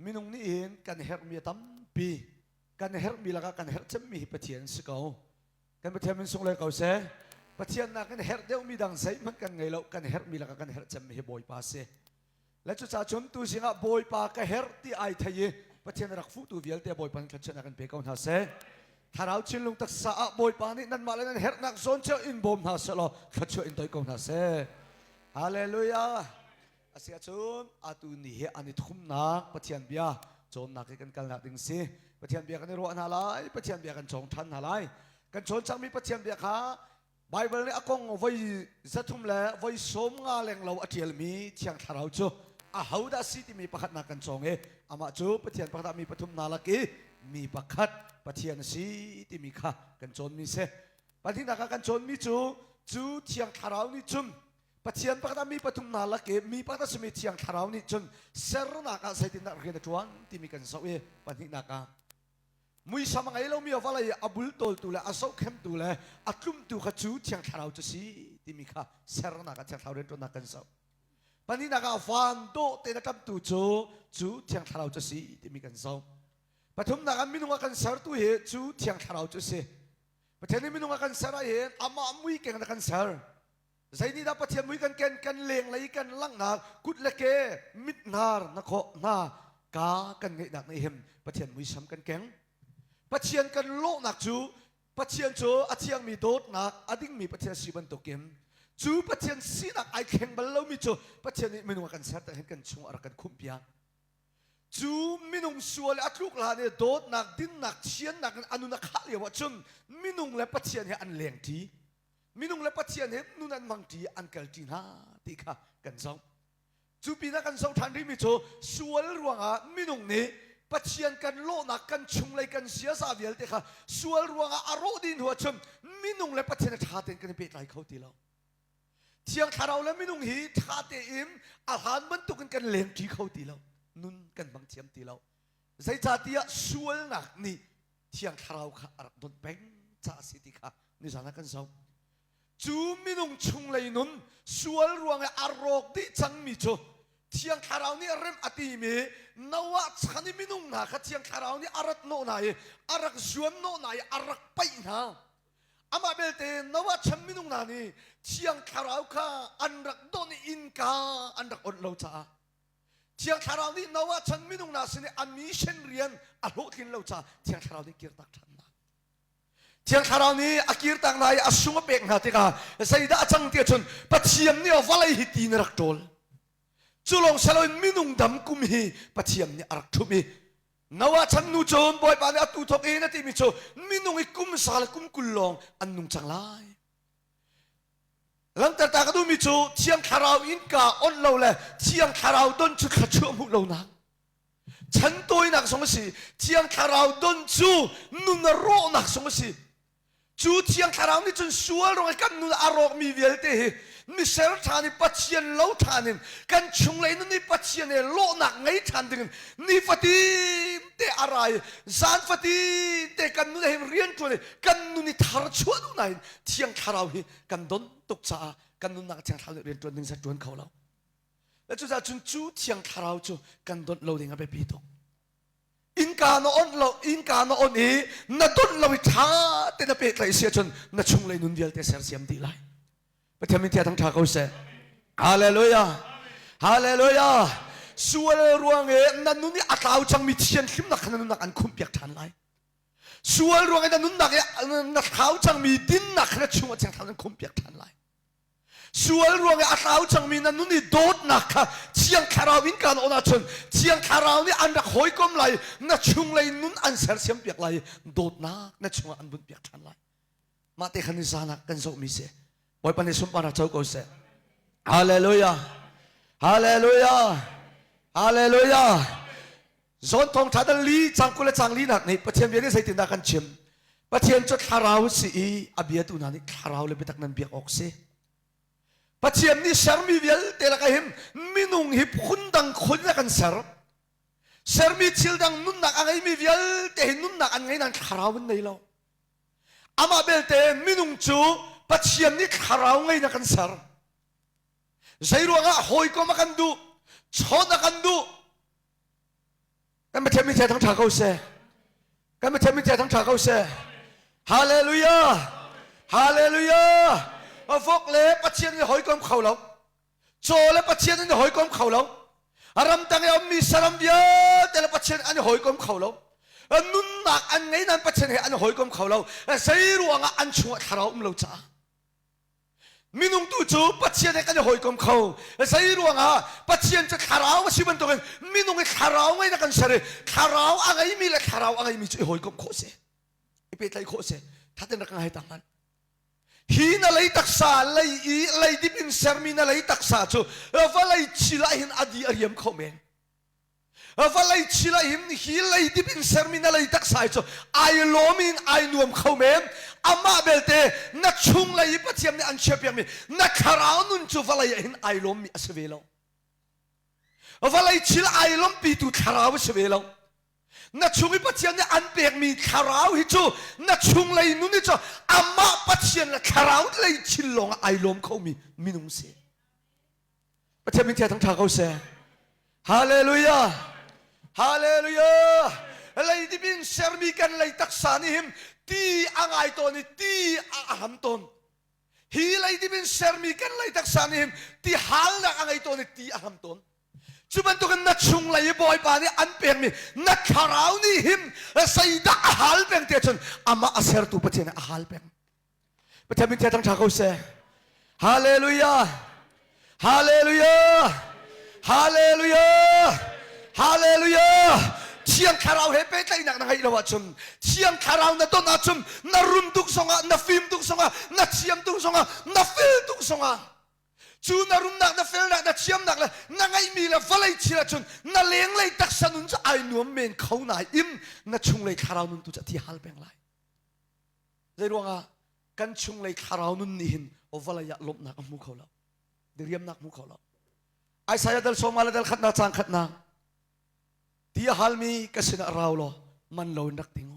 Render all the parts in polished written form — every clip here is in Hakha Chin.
Minung nih hin kan herhmi a tampi. Kan herhmi lakah kan herh cemmi hi Pathian si ko. Kan Pathian min sunglawi ko seh. Pathian nakin herh deuhmi dang zeihmanh kan ngei lo. Kan herhmi lakah kan herh cemmi hi Bawipa si. Le cucaah cun tu zingah Bawipa ka herh ti ai thei i Pathian rak fuhtu vialte Bawipa nih thluachuahnak in pe ko hna seh. Thlarau thinlung taksa ah Bawipa nih nanmah le nan herhnak zawn cio in bawm hna seh law thluachuah in toi ko hna seh. Hallelujah. Asiahcun atu ni hi an i thumnak Pathian bia cawnnak hi kan kalnak ding si. Pathian bia kan i ruah hna lai, Pathian bia kan cawng ṭhan hna lai. Kan cawn cangmi Pathian bia kha Baibal nih a kong voi 300 le voi 50 lenglo a ṭialmi Thiang Thlarau cu ahodah si timi pakhatnak kan cawng i amah cu Pathian pakhat ah mi pathum hna lak i mi pakhat Pathian a si timi kha kan cawnmi si. Pahnihnak ah kan cawnmi cu cu Thiang Thlarau nih cun Pathian pakhat ah mi pathum hna lak i mi pakhat a simi Thiang Thlarau nih cun sernak ah zeitindah rian a ṭuan timi kan zoh i pahnihnak ah muisam a ngei lomi a vawlei a bultawltu le a zohkhemtu le a tlumtu kha cu Thiang Thlarau cu si timi kha sernak ah Thiang Thlarau rianṭuannak kan zoh. Pahnihnak ah van dawh tein a ṭamtu cu cu Thiang Thlarau cu si timi kan zoh. Pathumnak ah minung a kan sertu hi cu Thiang Thlarau cu si. Pathian nih minung a kan ser ah hin amah mui keng in a kan ser. Zeinihdah Pathian mui kan ken kan lenglei kan langhnak kut le ke mit hnar na khawh hna ka kan ngeihnak nih hin Pathian muisam kan keng. Pathian kan lawhnak cu Pathian cu a thiangmi dawtnak a dingmi Pathian si bantukin cu Pathian sinak ai thleng bal lomi cu Pathian nih minung a kan ser hin kan chung a rak kan khumh piak. Cu minung sual a tluk hlan i dawtnak dinnak thiannak in a nun a khah lio ahcun minung le Pathian he an lengṭi. Minung le Pathian he nun an hmangṭi an kalṭi hna ti kha kan zoh. Cu pinah kan zoh ṭhan rihmi cu sual ruangah minung nih Pathian kan lawhnak kan chunglei kan ziaza vialte kha sual ruangah a rawh dih hnu ahcun minung le Pathian a ṭha tein kan i pehtlai kho ti lo. Thiang Thlarau le minung hi ṭha tein a hlan bantukin kan lengṭi kho ti lo. Nun kan hmang thiam ti lo. Zeicahtiah sualnak nih Thiang Thlarau kha a rak donh peng caah a si ti kha nizan ah kan zoh. Cu minung chunglei nun sual ruang i a rawk dih cangmi cu Thiang Thlarau nih remh a timi Noah chan i minung hna kha Thiang Thlarau nih a rat hnawh hna i a rak zuan hnawh hna i a rak paih hna. Amah belte Noah chan minung hna nih Thiang Thlarau kha an rak donh i innka an rak onh lo caah Thiang Thlarau nih Noah chan minung hna sin i a mission rian a hlawhtlin lo caah Thiang Thlarau nih kirtak ṭhan hna. Thiang Thlarau nih a kirtak hna i a sung a pek hna tikah zeidah a cang ti ahcun Pathian nih vawlei hi ti in a rak ṭawl. Cu lawng si loin minung dam kum hi Pathian nih a rak ṭhumh i Noah chan nu cun Bawipa nih atu thawk in a timi cu minung i kum sa le kum 20 lawng an nung cang lai. Langhter ta ka duhmi cu Thiang Thlarau innka on lo le Thiang Thlarau don cu thluachuah hmuh lonak chan tawinak zong a si. Thiang Thlarau don cu nun a rawhnak zong a si. Cu Thiang Thlarau nih cun sual ruang i kan nun a rawkmi vialte hi miser ṭhan i Pathian lo ṭhan in kan chunglei nun i Pathian he lawhnak ngei ṭhan dingin nifatin te a ra i zan fatin te kan nun he rian ṭuan i kan nun i thar chuah duh nain Thiang Thlarau hi kan don tuk caah kan nunnak Thiang Thlarau nih rian ṭuan ding zat ṭuan kho lo. Le cucaah cun cu Thiang Thlarau cu kan donh lo ding a biapi tuk. Innka na onh lo, innka na on i na donh lo i ṭha te na pehtlaih si ahcun na chunglei nun vialte sersiam dih lai. Pathian min thia thang ṭha ko seh. Hallelujah. Hallelujah. Sual ruang i na nun i a tlau cangmi thianhlimnak kha na nunnak an khumhpiak ṭhan lai. Sual ruang i na nunnak i na thlau cangmi dinnak kha na chungah Thiang Thlarau an khumhpiak ṭhan lai. Sual ruang i a tlau cangmi na nun i dawtnak kha Thiang Thlarau in kaan on ahcun Thiang Thlarau nih an rak hawikom lai, na chunglei nun an sersiampiak lai i dawtnak na chungah an bunhpiak ṭhan lai. Mah te khan ni zan ah kan zohmi si. Bawipa nih sunparnak co ko seh. Hallelujah. Hallelujah. Hallelujah. Zawn thawngṭha dal li cang 20 le cang linak nih Pathian bia nih zeitindah kan chim? Pathian cu thlarau si i a biatu hna nih thlarau le biatak nan biak awk si. Pathian nih sermi vialte lakah hin minung hi phundang khun in a kan ser. Sermi thil dang nunnak a ngeimi vialte hi nunnak an ngei nain thlarau an nei lo. Amah belte minung cu Pathian nih thlarau ngei in a kan ser. Zeiruangah hawikom a kan duh, chawnh a kan duh. Kan Pathian min thang ṭha ko seh. Kan Pathian min thang ṭha ko seh. Hallelujah! Hallelujah! Vok le Pathian nih hawikom kho lo. Caw le Pathian an i hawikom kho lo. Ramtang i a ummi saram vialte le Pathian an i hawikom kho lo. Nunnak an ngei nain Pathian he an i hawikom kho lo. Zei ruangah an chungah thlarau um lo caah. Minung tu cu Pathian he kan i hawikom kho. Zei ruangah Pathian cu thlarau a si bantukin minung i thlarau ngei na kan ser i thlarau a ngeimi le thlarau a ngeimi cu i hawikom khawh si. I pehtlaih khawh si. Thatin rak ngai ta hmanh. Hi na lei taksa lei i leidip in sermi na lei taksa cu vawlei thil ah hin a di a riam kho men. Vawlei thil ah hin hi leidip in sermi na lei taksa cu ai lawm in ai nuam kho men. Amah belte na chunglei i Pathian nih an chiahpiakmi na thlarau nun cu vawlei ah hin ai lawmmi a si ve lo. Vawlei thil ai lawmhpitu thlarau a si ve lo. Na chung i Pathian nih an pekmi thlarau hi cu na chunglei nun hi cu amah Pathian le thlarau lei thil lawng ah ai lawm khomi minung si. Pathian min thang ṭha ko seh. Hallelujah! Hallelujah! Leidip in sermi kan lei taksa nih hin ti a ngai tawn i ti a ham tawn. Hi leidip in sermi kan lei taksa nih hin ti halnak a ngei tawn i ti a ham tawn. Cu bantukin na chunglei i Bawipa nih an pekmi na thlarau nih hin zeidah a hal peng ti ahcun amah a sertu Pathian a hal peng. Pathian min thang ṭha ko seh. Hallelujah! Hallelujah! Hallelujah! Hallelujah! Thiang Thlarau he pehtlaihnak na ngeih lo ahcun Thiang Thlarau na ton ahcun na rum tuk zongah na fim tuk zongah na thiam tuk zongah na fel tuk zongah Cu na rumnak, na felnak, na thiamnak le na ngeihmi le vawlei thil ahcun na lenglei taksa nun cu ai nuam men kho nai im na chunglei thlarau nun tu cu a thi hal peng lai. Zei ruangah kan chunglei thlarau nun nih hin vawlei ah lawmhnak a hmu kho lo. Diriamnak hmu kho lo. Isaiah dal sawma le dal khatnak cang khatnak ti a halmi ka sinah rau law man lo in rak ting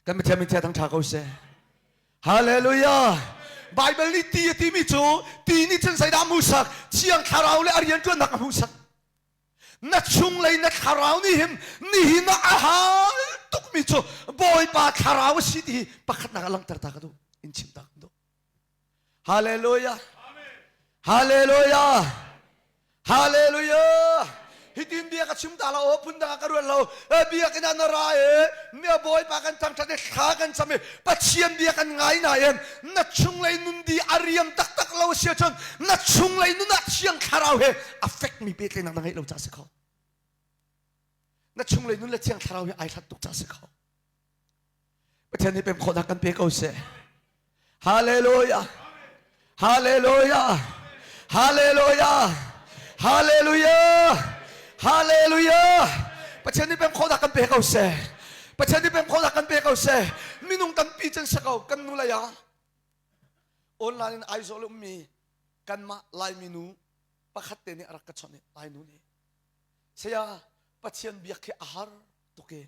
Kan Pathian min thang ṭha ko seh. Hallelujah. Bible nih ti a timi cu ti nih cun zeidah a hmuhsak? Thiang Thlarau le a rianṭuannak a hmuhsak. Na chunglei na thlarau nih hin nihin ah a hal tukmi cu Bawipa thlarau a si ti hi pakhatnak a langhter ta ka duh. In chim ta ka duh. Hallelujah. Hallelujah. Hallelujah. Hitin bia ka chim ta la o phun dang ka ruat lo. Biakinn ah na ra e mia Bawipa kan thangthat i thla kan cam i Pathian bia kan ngai na in na chunglei nun di a riam taktak lo sia cun na chunglei nun ah Thiang Thlarau he a fekmi pehtlaihnak na ngeih lo ca si kho. Na chunglei nun le Thiang Thlarau he ai hlat tuk ca si kho. Pathian nih pem khawhnak kan pe ko seh. Hallelujah. Hallelujah. Hallelujah. Hallelujah. Hallelujah. Pathian nih pem khawhnak kan pe ko seh. Pathian nih pem khawhnak kan pe ko seh. Minung tampi can si ko kan nu lei ah online in Aizawl ummi kanmah Laimi nu pakhat te nih a rak ka chawnh i Lai nu nih saya Pathian biak khi a har tuk e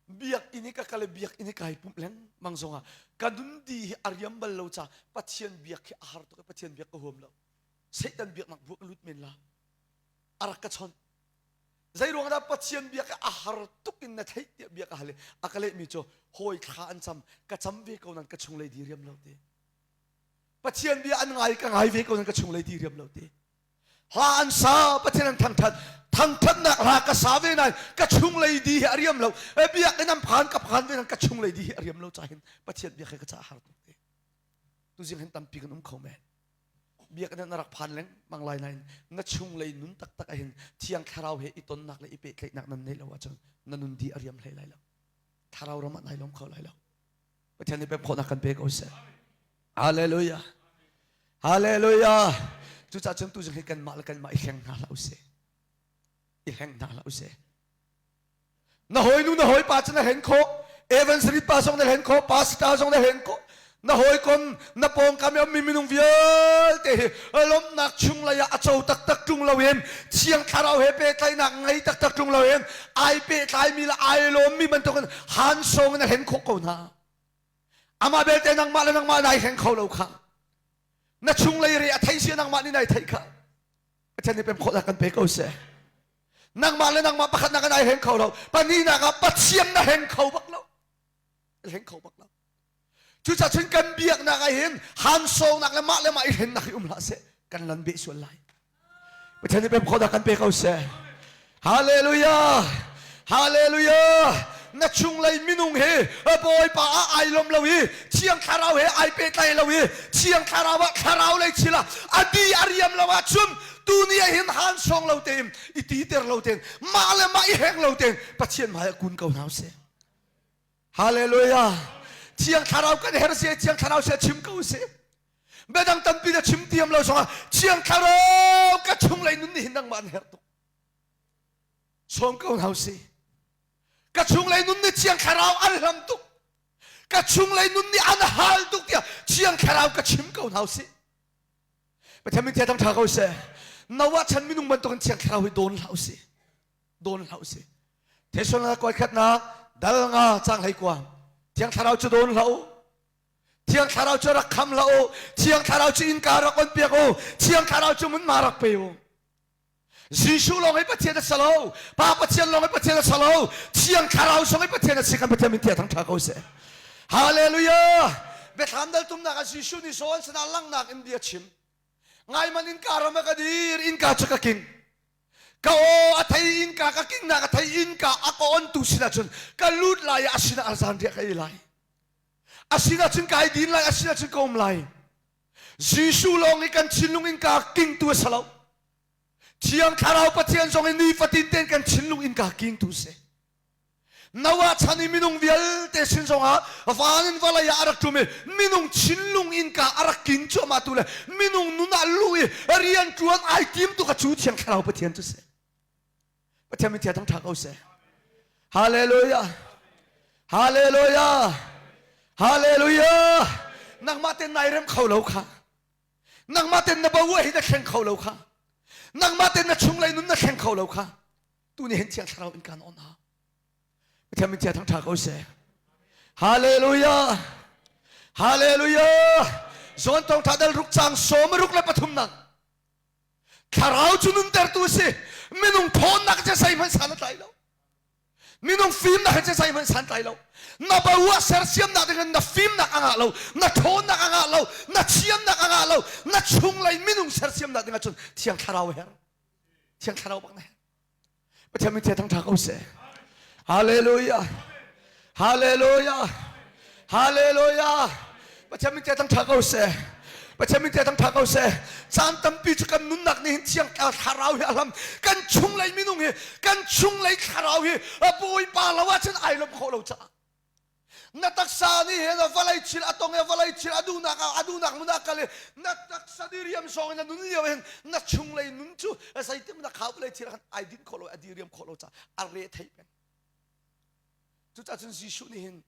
Biakinn i ka kal i biakinn i kai pumh lengmang zongah ka nun di hi a riam bal lo ca Pathian biak hi a har tuk i Pathian biak ka huam lo. Satan biaknak bu ka lut men la. A rak ka chawnh. Zei ruang dah Pathian biak hi a har tuk in na theih tiah bia ka hal i a ka lehmi cu hawi thla an cam ka cam ve ko nan ka chunglei di riam lo ti. Pathian bia an ngai ka ngai ve ko nan ka chunglei di riam lo ti. Hla an sa, Pathian an thangthat. Thangthatnak hla ka sa ve nain ka chunglei di hi a riam lo. Biakinn an phan ka phan ve nain ka chunglei di hi a riam lo ca hin Pathian biak hi ka ca har tuk te. Tuzing hin tampi kan um kho men. Biakinn na rak phan lengmang lai nain na chunglei nun taktak ah hin Thiang Thlarau he i tonnak le i pehtlaihnak nan neih lo ahcun na nun di a riam hlei lai lo. Thlarau ram ah nai lawm kho lai lo. Pathian nih pek khawhnak kan pe ko seh. Hallelujah. Hallelujah. Cucaah cun tuzing hi kanmah le kanmah i hleng hna hlah usih. I hleng hna hlah usih. Na hawinu na hawipa cu na hlen khawh. Evangelist pa zong na hlen khawh. Pastor zong na hlen khawh. Na hawikom, na pawngkam i ummi minung vialte hi lawmhnak chunglei ah a co taktak ṭung loin Thiang Thlarau he pehtlaihnak ngei taktak ṭung loin ai pehtlaimi le ai lawmmi bantukin hansawng in a hlen khawh ko hna. Amah belte nangmah le nangmah nai hleng kho lo kha. Na chunglei re a thei sia nangmah nih nai theih kha. Pathian nih pem khawhnak kan pe ko seh. Nangmah le nangmah pakhatnak ah nai heng kho lo. Pahnihnak ah Pathian na heng kho bak lo. Heng kho bak lo. Cucaah cun kan biaknak ah hin hansawnak le mah le mah i hrennak hi um hlah seh. Kan lan beh sual lai. Pathian nih pem khawhnak kan pe ko seh. Hallelujah! Hallelujah! Na chunglei minung hi Bawipa ah ai lawm lo i Thiang Thlarau he ai pehtlai lo i Thiang Thlarau ah thlarau lei thil ah a di a riam lo ahcun tuni ah hin han sawng lo tein i titer lo tein mah le mah i heng lo tein Pathian hmai ah kun ko hna usih. Hallelujah! Thiang Thlarau kan her si Thiang Thlarau si chim ko usih. Biadang tampi na chim tiam lo zongah Thiang Thlarau ka chunglei nun nih hin nangmah an herh tuk. Sawm ko hna usih. Ka chunglei nun nih Thiang Thlarau an hlam tuk. Ka chunglei nun nih an hal tuk tiah Thiang Thlarau ka chim ko hna usih. Pathian min thang ṭha ko seh. Noah chan minung bantukin Thiang Thlarau hi dawn hlah usih. Dawn hlah usih. Thesalonika kuai khatnak dal nga cang hlei kua. Thiang Thlarau cu dawn hlah u. Thiang Thlarau cu rak kham hlah u. Thiang Thlarau cu innka rak on piak u. Thiang Thlarau cu munma rak pe u. Jesuh lawng hi Pathian a si lo. Pa Pathian lawng hi Pathian a si lo. Thiang Thlarau zong hi Pathian a si kan Pathian min tiah thangṭha ko seh. Hallelujah! Biathlam dal tumnak ah Jesuh nih John sinah langhnak in bia chim. Ngai man innka ram ah ka dir, innka cu ka king. Ka aw a thei innka ka kingnak a thei innka a ka ontu sinah cun ka lut lai i a sinah zanriah ka ei lai. A sinah cun kai din lai, a sinah cun ka um lai. Jesuh lawng i kan thinlung innka kingtu a si lo. Thiang Thlarau Pathian zong i nifatin tein kan thinlung innka kingtu si. Noah chan i minung vialte sin zongah van in vawlei ah a rak ṭum i minung thinlung innka a rak king cuahmah tu le minung nun ah luh i rian ṭuan ai tim tu kha cu Thiang Thlarau Pathian cu si. Pathian min thang ṭha ko seh. Hallelujah. Hallelujah. Hallelujah. Nangmah ten nai rem kho lo kha. Nangmah ten na bo hi na thleng kho lo kha. Nangmah ten na chunglei nun na thleng kho lo kha. Tu ni hin Thiang Thlarau in kan on ha. Pathian min thang ṭha ko seh. Hallelujah. Hallelujah. Zawn tong tha dal ruk chang som ruk le pathum nang. Thlarau cu nuntertu a si. Minung ṭhawnnak cu zeihmanh san a tlai lo. Minung fimnak cu zeihmanh san tlai lo. Na bo ah sersiamnak ding in na fimnak a ngah lo, na ṭhawnnak a ngah lo, na thiamnak a ngah lo, na chunglei minung sersiamnak ding ahcun Thiang Thlarau a herh. Thiang Thlarau bak na herh. Pathian min thang ṭha ko seh. Hallelujah. Hallelujah. Hallelujah. Pathian min thang ṭha ko seh. Pathian min thang ṭha ko seh. Caan tampi cu kan nunnak nih hin thiang thlarau hi a hlam. Kan chunglei minung hi, kan chunglei thlarau hi a Bawipa lo ahcun ai lawmh khawh lo caah. Na taksa nih hin vawlei thil a tong i vawlei thil a duhnak ah a duhnak hmun ah kal i na taksa diriam sawng in na nun lio hin na chunglei nun cu zeitin na kha vawlei thil khan ai dinh khawh lo a diriam khawh lo caah a re thei peng. Cucaah cun Jesuh nih hin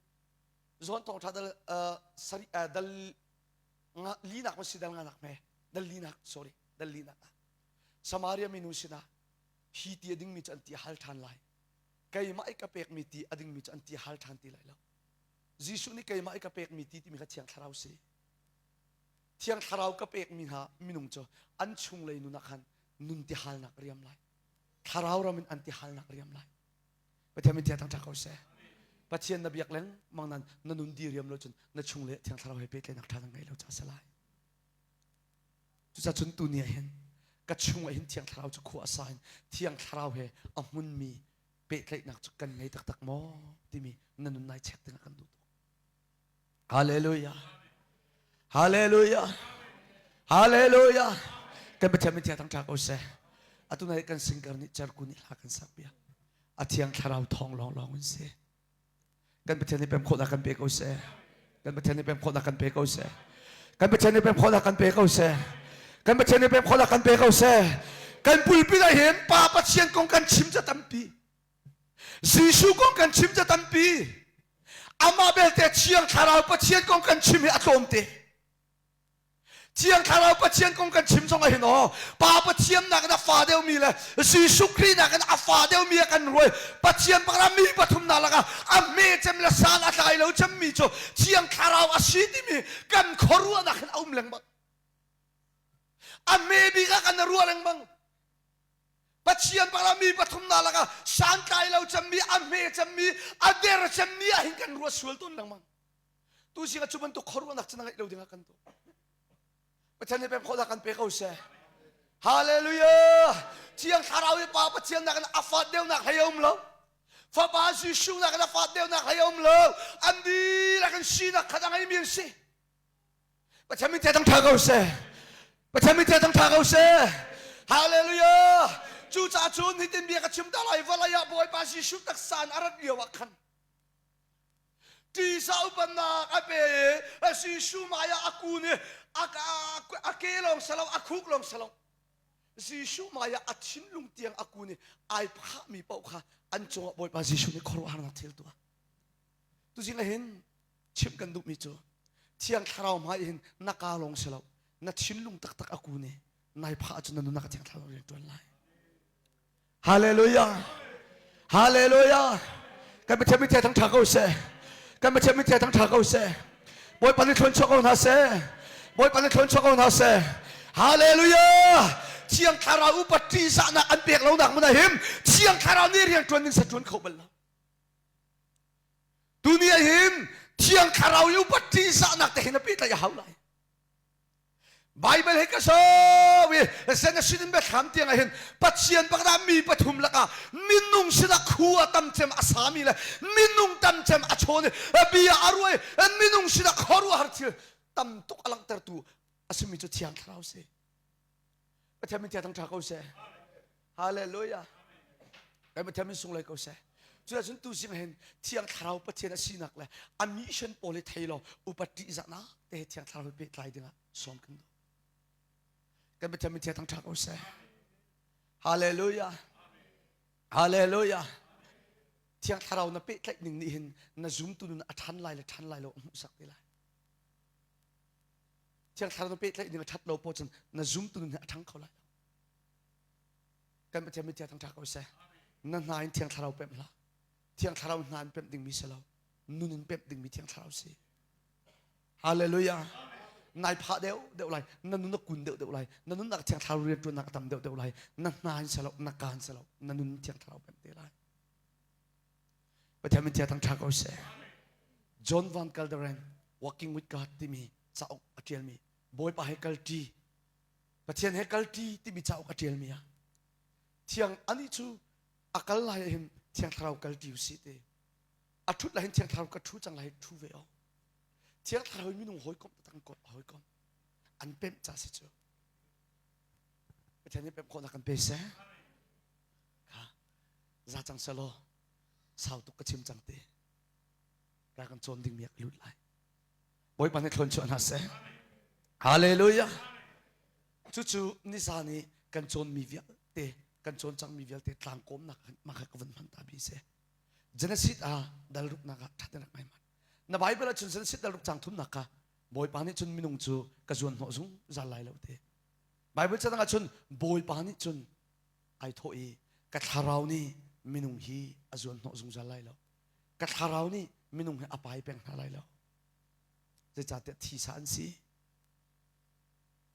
John thawngṭha dal sari dal nga linak ma si dal nganak me dal linak sorry dal linak ah Samaria minu sinah hi ti a dingmi cu an ti a hal ṭhan lai keimah i ka pekmi ti a dingmi cu an ti hal ṭhan ti lai lo. Jesuh nih keimah i ka pekmi ti timi kha Thiang Thlarau si. Thiang Thlarau ka pekmi hna minung cu an chunglei nun ah khan nun ti halnak riam lai. Thlarau ram in an ti halnak riam lai. Pathian min thiang thangṭhat ko seh. Pathian na biak lengmang nan na nun di riam lo cun na chungle Thiang Thlarau he pehtlaihnak ṭha na ngei lo caah a si lai. Cucaah cun tuni ah hin ka chungah hin Thiang Thlarau cu khua a sa in Thiang Thlarau he a hmunmi pehtlaihnak cu kan ngei taktak maw timi na nun nai check ding ah kan duh tuk. Hallelujah. Hallelujah. Hallelujah. Kan Pathian min thiang thangṭha ko seh. Atu nai kan singer nih cerku nih hla kan sak piak. A Thiang Thlarau thawng lawnglawng in si. Kan Pathian nih pem khawhnak kan pe ko seh. Kan Pathian nih pem khawhnak kan pe ko seh. Kan Pathian nih pem khawhnak kan pe ko seh. Kan Pathian nih pem khawhnak kan pe ko seh. Kan pulpit ah hin Pa Pathian kong kan chim ca tampi. Jesuh kong kan chim ca tampi. Amah belte Thiang Thlarau Pathian kong kan chim hi a tlawmte. Thiang Thlarau Pathian kong kan chim zong ah hin aw Pa Pathian nakin a fa deuhmi le Jesuh Khrih nakin a fa deuhmi a kan ruai Pathian pakhat mi pathum na lakah a hme cem le san a tlai lo cemmi cu Thiang Thlarau a si timi kan khuaruahnak hin a um lengmang. A hme bik ah kan ruah lengmang. Pathian pakhat mi pathum na lakah santlai lo cemmi, a hme cemmi, a der cemmi ah hin kan ruat sual tawn lengmang. Tu zing ah cu bantuk khuaruahnak cu na ngeih lo dingah kan tuah. Pathian nih pek khawhnak kan pe ko seh. Hallelujah! Thiang Thlarau hi Pa Pathian nakin a fat deuhnak hlei a um lo. Fapa Jesuh nakin a fat deuhnak hlei a um lo. An dihlak in sinak khat a ngeimi an si. Pathian min thang ṭha ko seh. Pathian min thang ṭha ko seh. Hallelujah! Cucaah cun hitin bia ka chim ta lai vawlei ah Bawipa Jesuh taksa in a rat lio ah khan Tisa upannak a pe i Jesuh hmai ah a kun i a ke lawng si lo a khuk lawng si lo Jesuh hmai ah a thinlung tiang a kun i ai phahmi paoh kha an cungah Bawipa Jesuh nih khuaruahharnak thil tuah. Tuzing ah hin chimh kan duhmi cu Thiang Thlarau hmai hin na kaa lawng si lo na thinlung taktak a kun i nai phah ahcun na nunnak a Thiang Thlarau rian ṭuan lai. Hallelujah. Hallelujah. Kan Pathian min thang ṭha ko seh. Kan Pathian min thang ṭha ko seh. Bawipa nih thlon chuak ko hna seh. Bawipa nih thlon chuak ko hna seh. Hallelujah. Thiang Thlarau upat ṭihzahnak an pek lonak hmun ah him Thiang Thlarau nih rian ṭuan ding sa ṭuan kho bal lo. Tuni ah hin Thiang Thlarau i upat ṭihzahnak te hin a pehtlaih a hau lai. Bible he ka sawi Genesis in biathlam tiang ah hin Pathian pakhat mi pathum lakah minung sinah khua tam cem a sami le minung tam cem a chawn i bia a ruai minung sinah khuaruahhar thil tam tuk a langhtertu a simi cu Thiang Thlarau si. Pathian min thiang ṭha ko seh. Hallelujah. Kan Pathian min sunglawi ko seh. Cuahcun tu zing hin Thiang Thlarau Pathian a sinak le a mission pawl hi thei law upat ṭihzahnak te Thiang Thlarau pehtlai dingah sawm kan duh. Kan Pathian min thiang ṭha ko seh. Hallelujah. Hallelujah. Thiang Thlarau na pehtlaih ning nih hin na zumtu nun a ṭhan lai le ṭhan lai lo a hmuhsak te lai. Thiang Thlarau na pehtlaih ning a ṭhat lo paoh cun na zumtu nun hi a ṭhang kho lai lo. Kan Pathian min thiang ṭha ko seh. Na hna in Thiang Thlarau pemh hlah. Thiang Thlarau hna in pemh dingmi si lo. Nun in pemh dingmi Thiang Thlarau si. Hallelujah. Nai phah deuh deuh lai. Na nun a kun deuh deuh lai. Na nunnak Thiang Thlarau rianṭuannak a tam deuh deuh lai. Na hna in si lo, na kaan si lo. Na nun in Thiang Thlarau pemh te lai. Pathian min thiang ṭha ko seh. John Van Calderen Walking with God timi cauk a ṭialmi Bawipa he kalṭi Pathian he kalṭi timi cauk a ṭialmi ah thiang anih cu a kal lai ah hin Thiang Thlarau kalṭi usih ti a ṭhut lai hin Thiang Thlarau ka ṭhu cang lai ṭhu ve awk Thiang Thlarau minung hawikom taktak an hawikom an pemh ca si cu Pathian nih pemh khawhnak kan pe seh kha za cang selaw sau tuk ka chim cang te ka kan cawn dingmi ah ka lut lai Bawipa nih thlawn chuah hna seh Hallelujah cucu nizan i kan cawnmi vialte kan cawn cangmi vialte tlangkawmnak mah kha ka vun hman ta bi seh Genesis ah dal ruknak ah ṭhat rak ngai man na Bible ah cun Genesis dal ruk cang thumnak kha Bawipa nih cun minung cu ka zuan hnawh zungzal lai lo te Bible cadang ah cun Bawipa nih cun ai thawh i ka thlarau nih minung hi a zuan hnawh zungzal lai lo ka thlarau nih minung hi a pai peng hna lai lo zeicahtiah thisa an si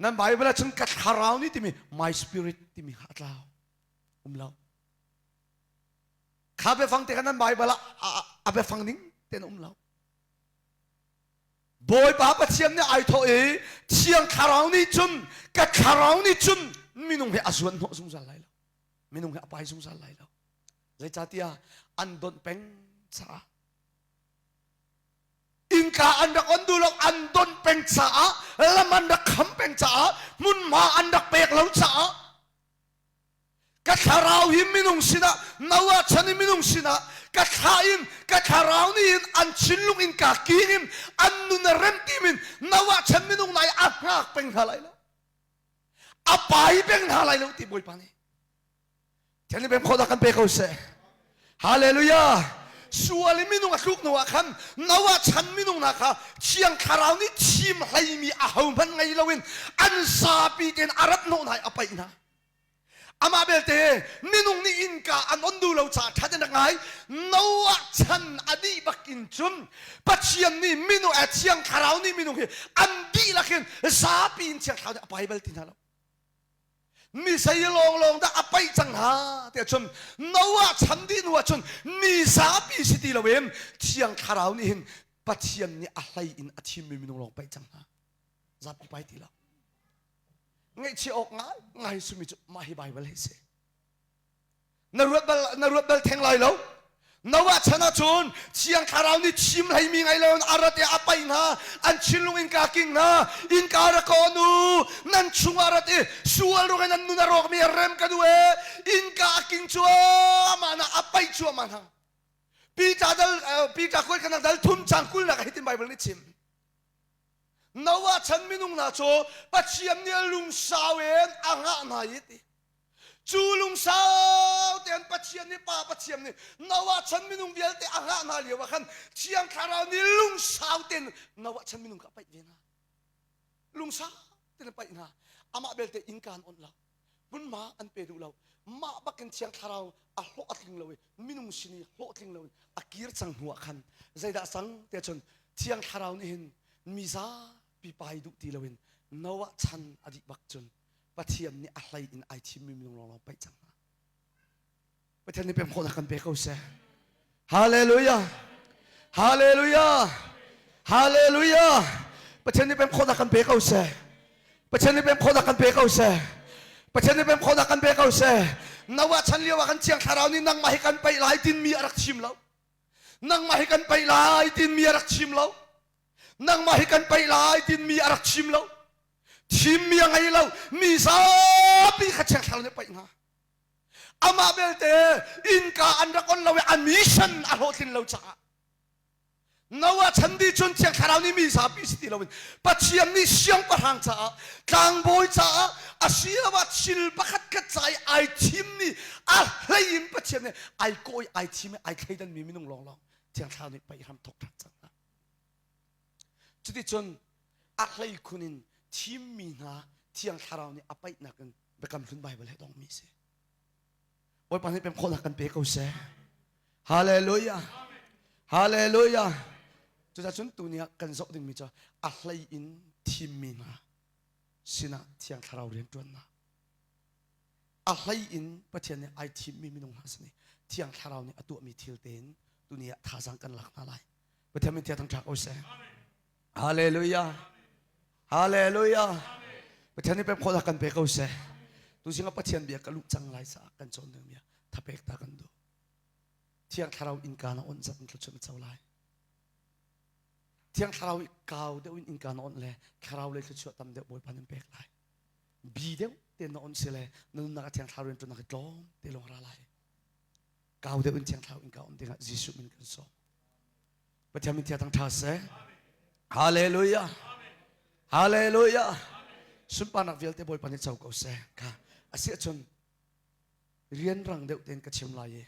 nan Bible ah cun ka thlarau nih timi my spirit timi kha a tlau um lo kha biafang te kha nan Bible ah a biafang ning ten um lo Bawipa Pathian nih ai thawh i Thiang Thlarau nih cun ka thlarau nih cun minung he a zuan hnawh zungzal lai lo minung he a pai zungzal lai lo zeicahtiah an donh peng caah innka an rak on duh lo an donh peng caah lam an rak kham peng caah hmunhma an rak pek lo caah Ka thlarau hi minung sinah Noah chan i minung sinah ka thlah in ka thlarau nih hin an thinlung in ka king in an nun a rem tim in Noah chan minung nai a hngak peng hna lai lo a pai peng hna lai lo ti Bawipa nih Thian pem khawh kan pe ko seh Hallelujah sual i minung a tluk hnu ah khan Noah chan minung hna kha Thiang Thlarau nih thim hleimi a hohmanh ngei loin an zapi tein a rat hnawh hna i a paih hna Amah belte minung nih innka an on duh lo caah ṭhat in rak ngai. Noah chan a dih bak in cun Pathian nih minung eh Thiang Thlarau nih minung hi an dihlak in zapi in Thiang Thlarau nih a pai bal ti hna lo. Mi zei lawnglawng dah a paih cang hna tiah cun Noah chan dih hnu ah cun mi zapi si ti loin Thiang Thlarau nih hin Pathian nih a hlei in a thimmi minung lawng paih cang hna. Zapi pai ti lo. Ngaihchia awk ngai ngai simi cu mah hi Baibal hi si. Na ruat bal na ruat bal theng lai lo. Noah chan ahcun Thiang Thlarau nih thim hleimi ngei lo in a rat i a paih hna, an thinlung innka king hna, innka rak ka on u, nan chungah rat i sual ruang in nan nun a rawkmi rem ka duh e, innka a king cuahmah hna, a paih cuahmah hna. Peter dal Peter kuat kanak dal thum cang kulnak ah hitin Bible nih chim. Noah chan minung hna cu Pathian nih a lungsau in a ngah hna i ti. Cu lungsau tein Pathian nih Pa Pathian nih Noah chan minung vialte a ngah hna lio ah khan Thiang Thlarau nih lungsau tein Noah chan minung kha a paih ve hna. Lungsau tein a paih hna. Amah belte innka an onh lo. Hmunhma an pe duh lo. Mah bakin Thiang Thlarau a hlawh a tling lo i minung sin i hlawhtling lo in a kir cang hnu ah khan zeidah cang tiah cun Thiang Thlarau nih hin mi zapi pai duh ti loin Noah chan a dih bak cun Pathian nih a hlei in ai thimmi minung lawnglawng paih cang hna. Pathian nih pem khawhnak kan pe ko seh. Hallelujah. Hallelujah. Hallelujah. Pathian nih pem khawhnak kan pe ko seh. Pathian nih pem khawhnak kan pe ko seh. Pathian nih pem khawhnak kan pe ko seh. Noah chan lio ah kan Thiang Thlarau nih nangmah hi kan paih lai tinmi a rak chim lo. Nangmah hi kan paih lai tinmi a rak chim lo. Nangmah hi kan paih lai tinmi a rak chim lo. Thimmi a ngei lo. Mi zapi kha Thiang Thlarau nih paih hna. Amah belte innka an rak on lo i a mission a hlawhtlin lo caah Noah chan dih cun Thiang Thlarau nih mi zapi si ti loin Pathian nih siangpahrang caah tlangbawi caah asiloah thil pakhat khat ca i ai thimmi a hlei in Pathian nih ai kawi ai thim i ai thleidanmi minung lawnglawng Thiang Thlarau nih paih hram thawk ṭhan cang hna. Cuticun a hlei khun in thimmi hna Thiang Thlarau nih a paihnak in Biakam Hlun Baibal he dongmi a si. Bawipa nih pem khawhnak kan pe ko seh. Hallelujah. Hallelujah. Cucaah cun tuni ah kan zoh dingmi cu a hlei in thimmi hna sinah Thiang Thlarau rianṭuannak. A hlei in Pathian nih ai thimmi minung hna sin i Thiang Thlarau nih a tuahmi thil tein tuni ah thazaang kan lak hna lai. Pathian min thang ṭha ko seh. Hallelujah. Hallelujah. Pathian nih pek khawhnak kan pe ko seh. Tuzing ah Pathian bia ka luh cang lai caah kan cawn dingmi thapek ta kan duh. Thiang Thlarau innka na on zat in thluachuah na co lai. Thiang Thlarau i kau deuh in innka na on le Thlarau lei thluachuah tam deuh Bawipa nan pek lai. Bi deuh te na on si le na nunnak a Thiang Thlarau rian ṭuannak hi tlawm te lawng ra lai. Kau deuh in Thiang Thlarau innka on dingah Jesuh min kan sawm. Pathian min thang ṭha seh. Hallelujah. Hallelujah. Sunparnak vialte Bawipa nih co ko seh. Kha a si ahcun rianrang deuh tein ka chim lai i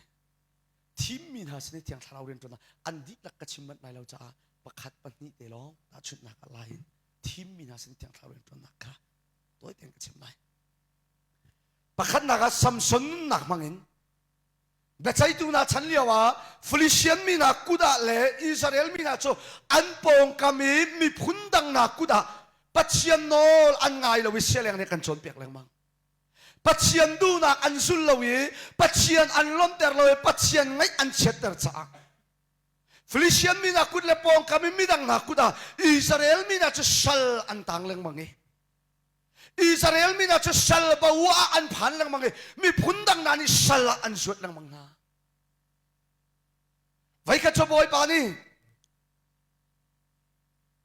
thimmi hna sin i Thiang Thlarau rianṭuannak an dihlak ka chim manh lai lo caah pakhat pahnih te lawng tahchunhnak ah lai in thimmi hna sin i Thiang Thlarau rianṭuannak kha tawi tein ka chim lai. Pakhatnak ah Samson nunnak hmangin Biaceihtu hna chan lio ah Phoenician mi hna kut ah le Israel mi hna cu an pawngkam i miphun dang hna kut ah Pathian nawl an ngai lo i sialeng nih kan cawnpiak lengmang. Pathian duhnak an zul lo i Pathian an lawmhter lo i Pathian ngaih an chiatter caah Phoenician mi hna kut le pawngkam i midang hna kut ah Israel mi hna cu sal an tang lengmang i Israel mi hna cu sal bo ah an phan lengmang i miphun dang hna nih sal ah an zuat lengmang hna. Voikhat cu Bawipa nih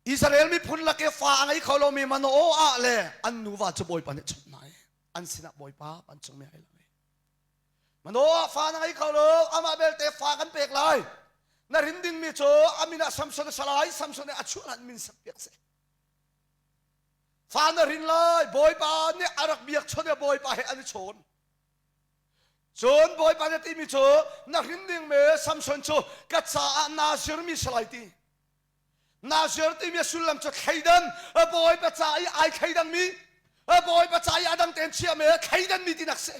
Israel miphun lak i fa a ngei kho lomi Manoah le an nuva cu Bawipa nih chawnh hna i an sinah Bawipa vancungmi ai lang i Manoah fa na ngei kho lo amah belte fa kan pek lai na rin dingmi cu a min ah Samson a si lai Samson nih a chuah hlan min sak piak seh Fa na rin lai Bawipa nih a rak biakchawnh i Bawipa he an i chawn. Cun Bawipa nih a timi cu na hrin dingmi Samson cu ka caah Nazir mi si lai ti. Nazir timi a sullam cu thleidan Bawipa ca i ai thleidangmi Bawipa ca i a dang tein chiahmi thleidanmi tinak si.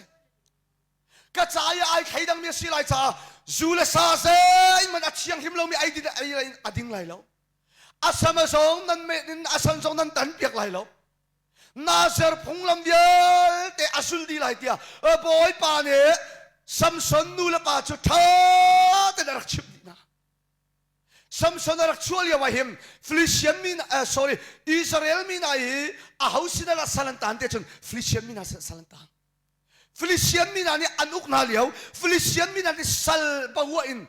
Ka ca i ai thleidangmi a si lai caah zu le sa zeihmanh a thianghlim lomi ei din ei a ding lai lo. A sam a zong nan meh in a san zong nan tan piak lai lo. Nazir phunglam vialte a sul dih lai tiah Bawipa nih Samson nu le pa cu ṭha tein a rak chimh dih hna. Samson a rak chuah lio ah hin Philistine mi sorry Israel mi hna hi aho sin ah sal an taan te cun Philistine mi hna sin sal an taan. Philistine mi hna nih an uk hna lio Philistine mi hna nih sal bahua in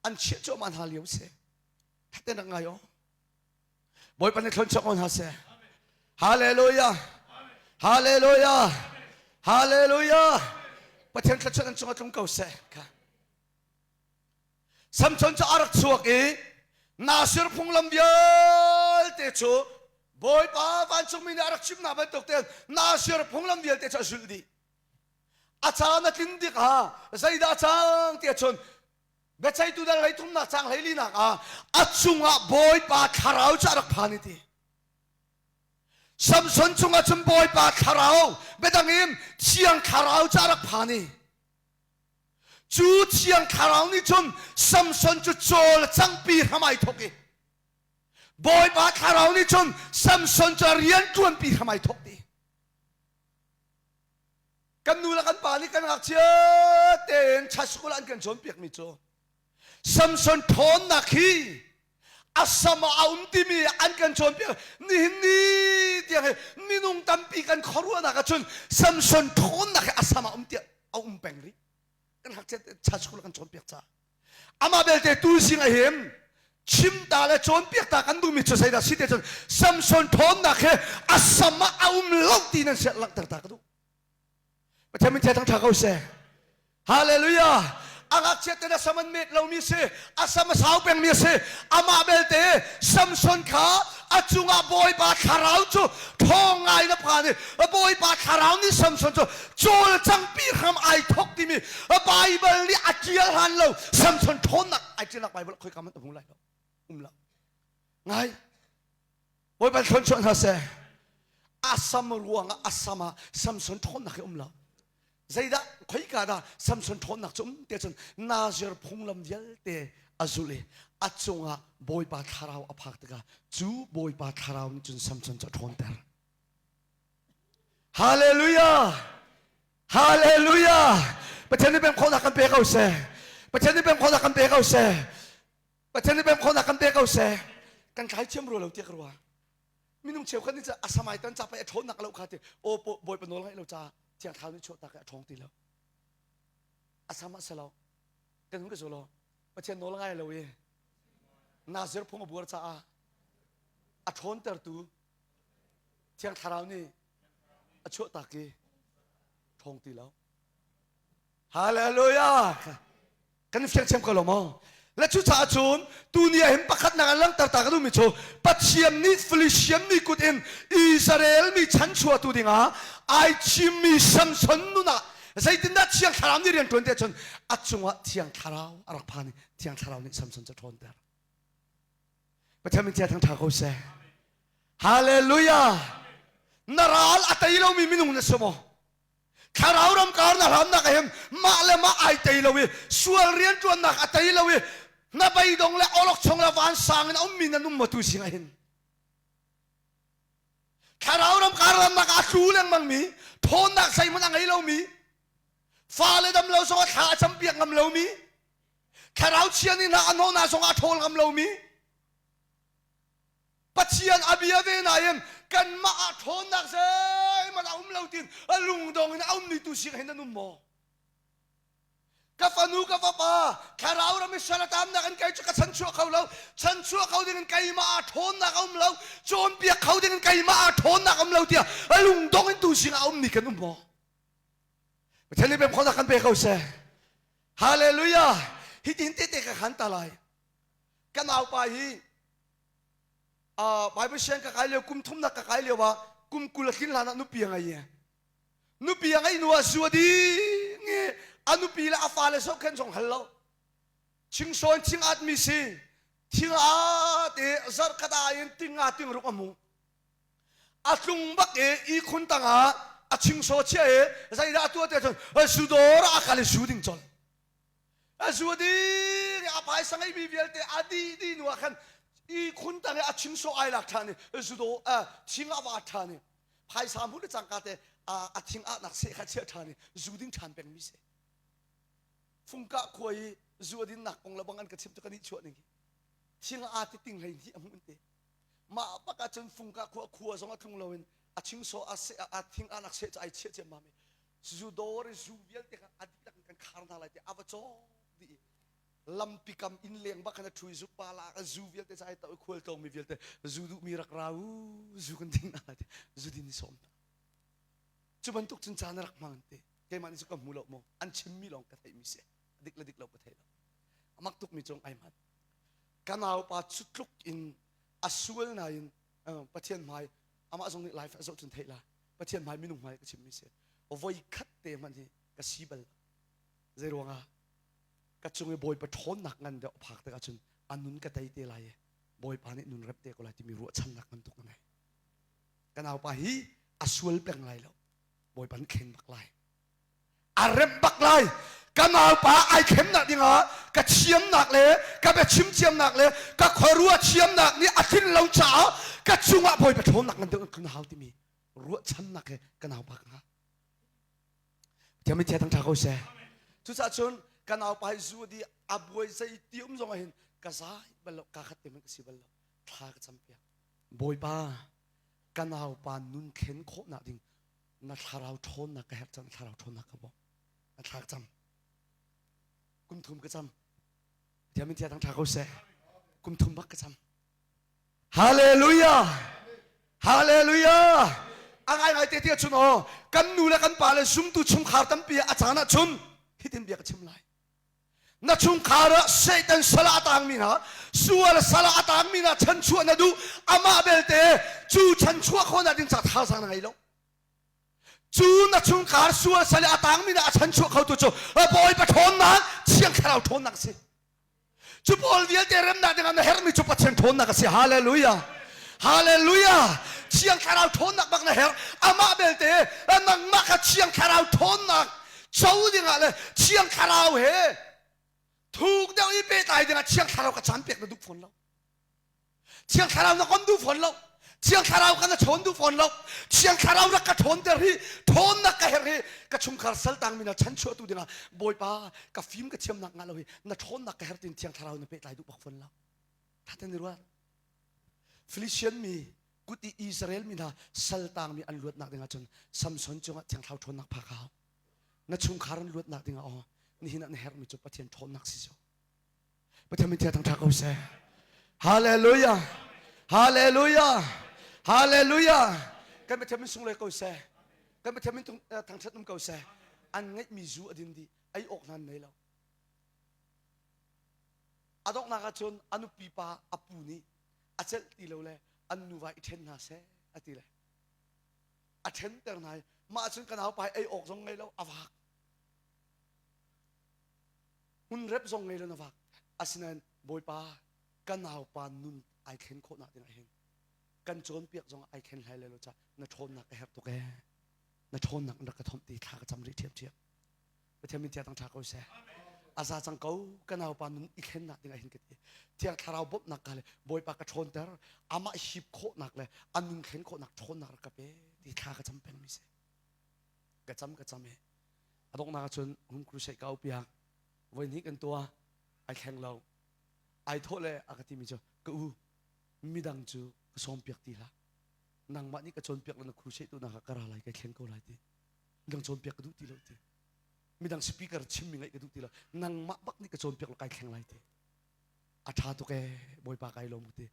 an chiah cuahmah hna lio si. Thaten rak ngai aw. Bawipa nih thlon chuak ko hna seh. Hallelujah. Hallelujah. Hallelujah. Pathian thluachuah nan cungah tlung ko seh. Samson cu a rak chuak i Nasir phunglam vialte cu Bawipa vancungmi nih a rak chimnak bantuk tein Nasir phunglam vialte cu a zulh dih. A caan a tlin dik ah zeidah a cang ti ahcun Biaceihtu dal hleithumnak caang hleilinak ah a cungah Bawipa thlarau cu a rak phan i ti. Samson cungah cun Bawipa thlarau biadang in Thiang Thlarau cu a rak phan i cu Thiang Thlarau nih cun Samson cu cawl cangpi hram ai thawk i Bawipa Thlarau nih cun Samson cu a rian ṭuanpi hram ai thawk ti. Kan nu le kan pa nih kan ngakchia tein church school an kan cawnpiakmi cu Samson ṭhawnnak hi a sam ah a um timi an kan cawnpiak. Nihin ni tiang hi minung tampi kan khuaruahnak ahcun Samson ṭhawnnak hi a sam ah um tiah a um peng rih. Kan ngakchia church school kan cawnpiak caah. Amah belte tu zing ah hin chimta le cawnpiak ta kan duhmi cu zeidah si te cun Samson ṭhawnnak hi a sam ah a um lo ti nan siah langhter ta ka duh. Pathian min thang ṭha ko seh. Hallelujah. A ngakchia te na sam an met lomi si, a sam a sau pengmi a si. Amah belte Samson kha a cungah Bawipa thlarau cu ṭhawng ngai na phan i Bawipa thlarau nih Samson cu cawlcangpi hram ai thawk timi Bible nih a ṭial hlan lo Samson ṭhawnnak ai ṭialnak Bible khoika hmanh a hmu lai lo. Um lo. Ngai. Bawipa thlawn hna seh. A sam ruangah a sam ah Samson ṭhawnnak hi um lo. Zeidah khoika dah Samson ṭhawnnak cu um te cun Nazir phunglam vialte a zulh i a cungah Bawipa thlarau a phak tikah cu Bawipa thlarau nih cun Samson cu a ṭhawnter. Hallelujah! Hallelujah! Pathian nih pem khawhnak kan pe ko seh. Pathian nih pem khawhnak kan pe ko seh. Pathian nih pem khawhnak kan pe ko seh. Kan thlai thiam rua lo tiah ka ruah. Minung cheukhat nih a samai tan ca pai a ṭhawnnak lo kha ti aw Bawipa nawl ngaih lo ca thiang thlarau nih chuah tak a ṭhawng ti lo. A sam ah si lo. Kan hun ka zo lo. Pathian nawl ngai lo i Nazir phung a buar caah a ṭhawntertu Thiang Thlarau nih a chuahtak i ṭhawng ti lo. Hallelujah! Kan fiang thiam ko lo maw? Le cucaah cun tuni ah hin pakhatnak an langhter ta ka duhmi cu Pathian nih Philistine mi kut in Israel mi chanchuahtu dingah ai thimmi Samson nun ah zeitindah Thiang Thlarau nih rian ṭuan ti ahcun a cungah Thiang Thlarau a rak phan i Thiang Thlarau nih Samson cu a ṭhawnter. Pathian min chia thangṭha ko seh. Hallelujah! Na ral a tei lomi minung na si maw? Thlarau ram kar na hramnak ah hin mah le mah ai tei lo i sual rianṭuannak a tei lo i na beidong le awlokchong le vansang in a ummi nan um maw tu sing ah hin? Thlarau ram kar ramnak ah a tlu lengmang mi, ṭhawnnak zeihmanh a ngei lomi, fale dam lo zong ah thla a campiak ngam lomi, thlarau chia nih hna a hnawhna zong ah a ṭhawl ngam lomi, Pathian a bia ve nain kanmah ah ṭhawnnak zeihmanh a um lo tiin a lungdong in a ummi tu sing hin nan um maw? Ka fanu ka fapa thlarau ram i sal a tamnak in kei cu ka chanchuah kho lo chanchuah kho ding in keimah ah ṭhawnnak a um lo cawnpiak kho ding in keimah ah ṭhawnnak a um lo tiah a lungdong in tu sing ah a ummi kan um maw? Pathian nih pemkhawhnak kan pe ko seh. Hallelujah! Hitin tete ka khan ta lai. Ka naupa hi Bible siang ka kai lio kum thumnak ka kai lio ah kum 20 a tlin hlan ah nupi a ngei. Nupi a ngei hnu ah zu a ding i a nupi le a fale zohkhenh zong hal lo. Chingsawn thing at mi si thing at i zarh khat ah in ting nga ting ruk a mu. A tlung bak i ihkhun tangah a chingsaw chia i zeidah a tuah ti ahcun zu dawr ah a kal i zu ding colh. A zu ding a phaisa ngeimi vialte a dih dih hnu ah khan ihkhun tang i a chingsaw ai lak ṭhan i zu dawr thing a va ṭhan i. Phaisa hmuh le cangka te a thing ahnak seh kha chiah ṭhan i zu ding ṭhan pengmi si. Fungkah khua i zu a dinnak kong le bang an ka chimh cu kan i chuah ning hi. Thing a ti ting hlei hnih a hmuh in te. Mah bak ahcun fungkah khua khua zong a tlung loin a chingsaw a seh a thing ahnak seh cu ai chiah ciammam i zu dawr i zu vialte kha a dihlak in kan khar hna lai ti a va cawk dih i lampi kam inn leng bak khan a ṭhu i zu pa la zu vialte cu ai to i khual tlawngmi vialte zu duhmi rak ra u zu kan ding hna lai ti zu din i sawm hna cu bantuk cun caan a rak hmang te keimah nih cu ka hmu lo maw an chimmi lawng ka theihmi si dik le dik lo ka thei lo a mak tukmi cung ai hman ka naupa cu tluk in a sual nain Pathian hmai amah zong nih life a zoh cun theih la Pathian hmai minung hmai ka chimmi si voi khat te hmanh hi ka si bal zei ruangah ka cung i Bawipa ṭhawnnak ngan deuh a phak tikah cun a nun ka tei te lai i Bawipa nih nun rep te ko lai timi ruahchannak ngan tuk ka ngei. Ka naupa hi a sual peng lai lo. Bawipa nih thlen bak lai. A remh bak lai. Ka naupa ai thlennak dingah ka thiamnak le ka biachim thiamnak le ka khuaruah thiamnak nih a tlin lo caah ka cungah Bawipa ṭhawnnak ngan deuh in hau timi ruahchannak he ka naupa ka ngah. Thiam in thang ṭha ko seh. Cucaah cun ka naupa hi zu di a buai zei ti um zong ah hin ka zai bal lo ka khat te hmanh ka si bal lo thla ka cam piak. Bawipa ka naupa nun thlen khawhnak ding na thlarau ṭhawnnak ka herh cang thlarau ṭhawnnak ka bawm. Na thla ka cam. Kum thum ka cam. Thiam in thang ṭha ko seh. Kum thum bak ka cam. Hallelujah! Hallelujah! A ngaingai te tiah cun aw kan nu le kan pa le zumtu chungkhar tampi a caan ah cun hitin bia ka chim lai. Na chungkhar ah Satan sal ah a tangmi hna, sual sal ah a tangmi hna chanchuah na duh, amah belte cu chanchuah khawhnak ding ca thazaang na ngei lo. Cu na chungkhar sual sal i a tangmi hna a chanchuah khotu cu Bawipa ṭhawnnak, Thiang Thlarau ṭhawnnak a si. Cu pawl vialte remnak dingah na herhmi cu Pathian ṭhawnnak a si. Hallelujah. Hallelujah. Thiang Thlarau ṭhawnnak bak na herh. Amah belte nangmah kha Thiang Thlarau ṭhawnnak co dingah le Thiang Thlarau he thuk deuh i pehtlai dingah Thiang Thlarau ka caan pek na duh fawn lo. Thiang Thlarau na kon duh fawn lo. Thiang Thlarau ka na chawn duh fawn lo. Thiang Thlarau rak ka ṭhawnter hi ṭhawnnak ka herh hi ka chungkhar saltang mi na chanchuahtu dingah Bawipa ka fim ka thiamnak ngah lo hi na ṭhawnnak ka herh tin Thiang Thlarau na pehtlai duh bak fawn lo. Thaten i ruat. Philistine mi kut i Israel mi hna saltang mi an luatnak dingah cun Samson cungah Thiang Thlarau ṭhawnnak phak a hau. Na chungkhar an luatnak dingah aw nihin ah na herhmi cu Pathian ṭhawnnak si cu. Pathian min thang ṭha ko seh. Hallelujah. Hallelujah. Hallelujah. Kan Pathian min sunglawi ko seh. Kan Pathian min thangṭhat um ko seh. An ngeihmi zu a din dih. Ei awk hna an nei lo. A donghnak ah cun a nupi pa a pu nih a celh ti lo le an nuva i ṭhen hna seh a ti le a ṭhenter hna i mah cun ka naupa ei awk zong ngei lo a vak Hmunrep zong ngei lo na vak. Asinain Bawipa ka naupa nun ai thlen khawhnak ding ah hin kan cawnpiak zong ai thlen hlai lo ca na ṭhawnnak ka herh tuk ee. Na ṭhawnnak in rak ka thomh ti thla ka cam rih ṭhiamṭhiam. Pathian min thiang ṭha ko seh. A za cang ko ka naupa nun i thlennak ding ah hin ka ti. Thiang Thlarau bawmhnak ka le Bawipa ka ṭhawnter amah hip khawhnak le a nun thlen khawhnak ṭhawnnak rak ka pe ti thla ka cam pengmi si. Ka cam ka cam e. A donghnak ahcun hung crusade ka piak. Voi hnih kan tuah. Ai thleng lo. Ai thawh le a ka timi cu ka u midang cu ka sawm piak ti hlah. Nangmah nih ka cawnpiak le na crusade tu nak ah ka ra lai kai thleng ko lai ti. Midang cawnpiak ka duh ti lo ti. Midang speaker chimmi ngaih ka duh ti lo. Nangmah bak nih ka cawnpiak lo kai thleng lai ti. A ṭha tuk ee Bawipa kai lawm ka ti.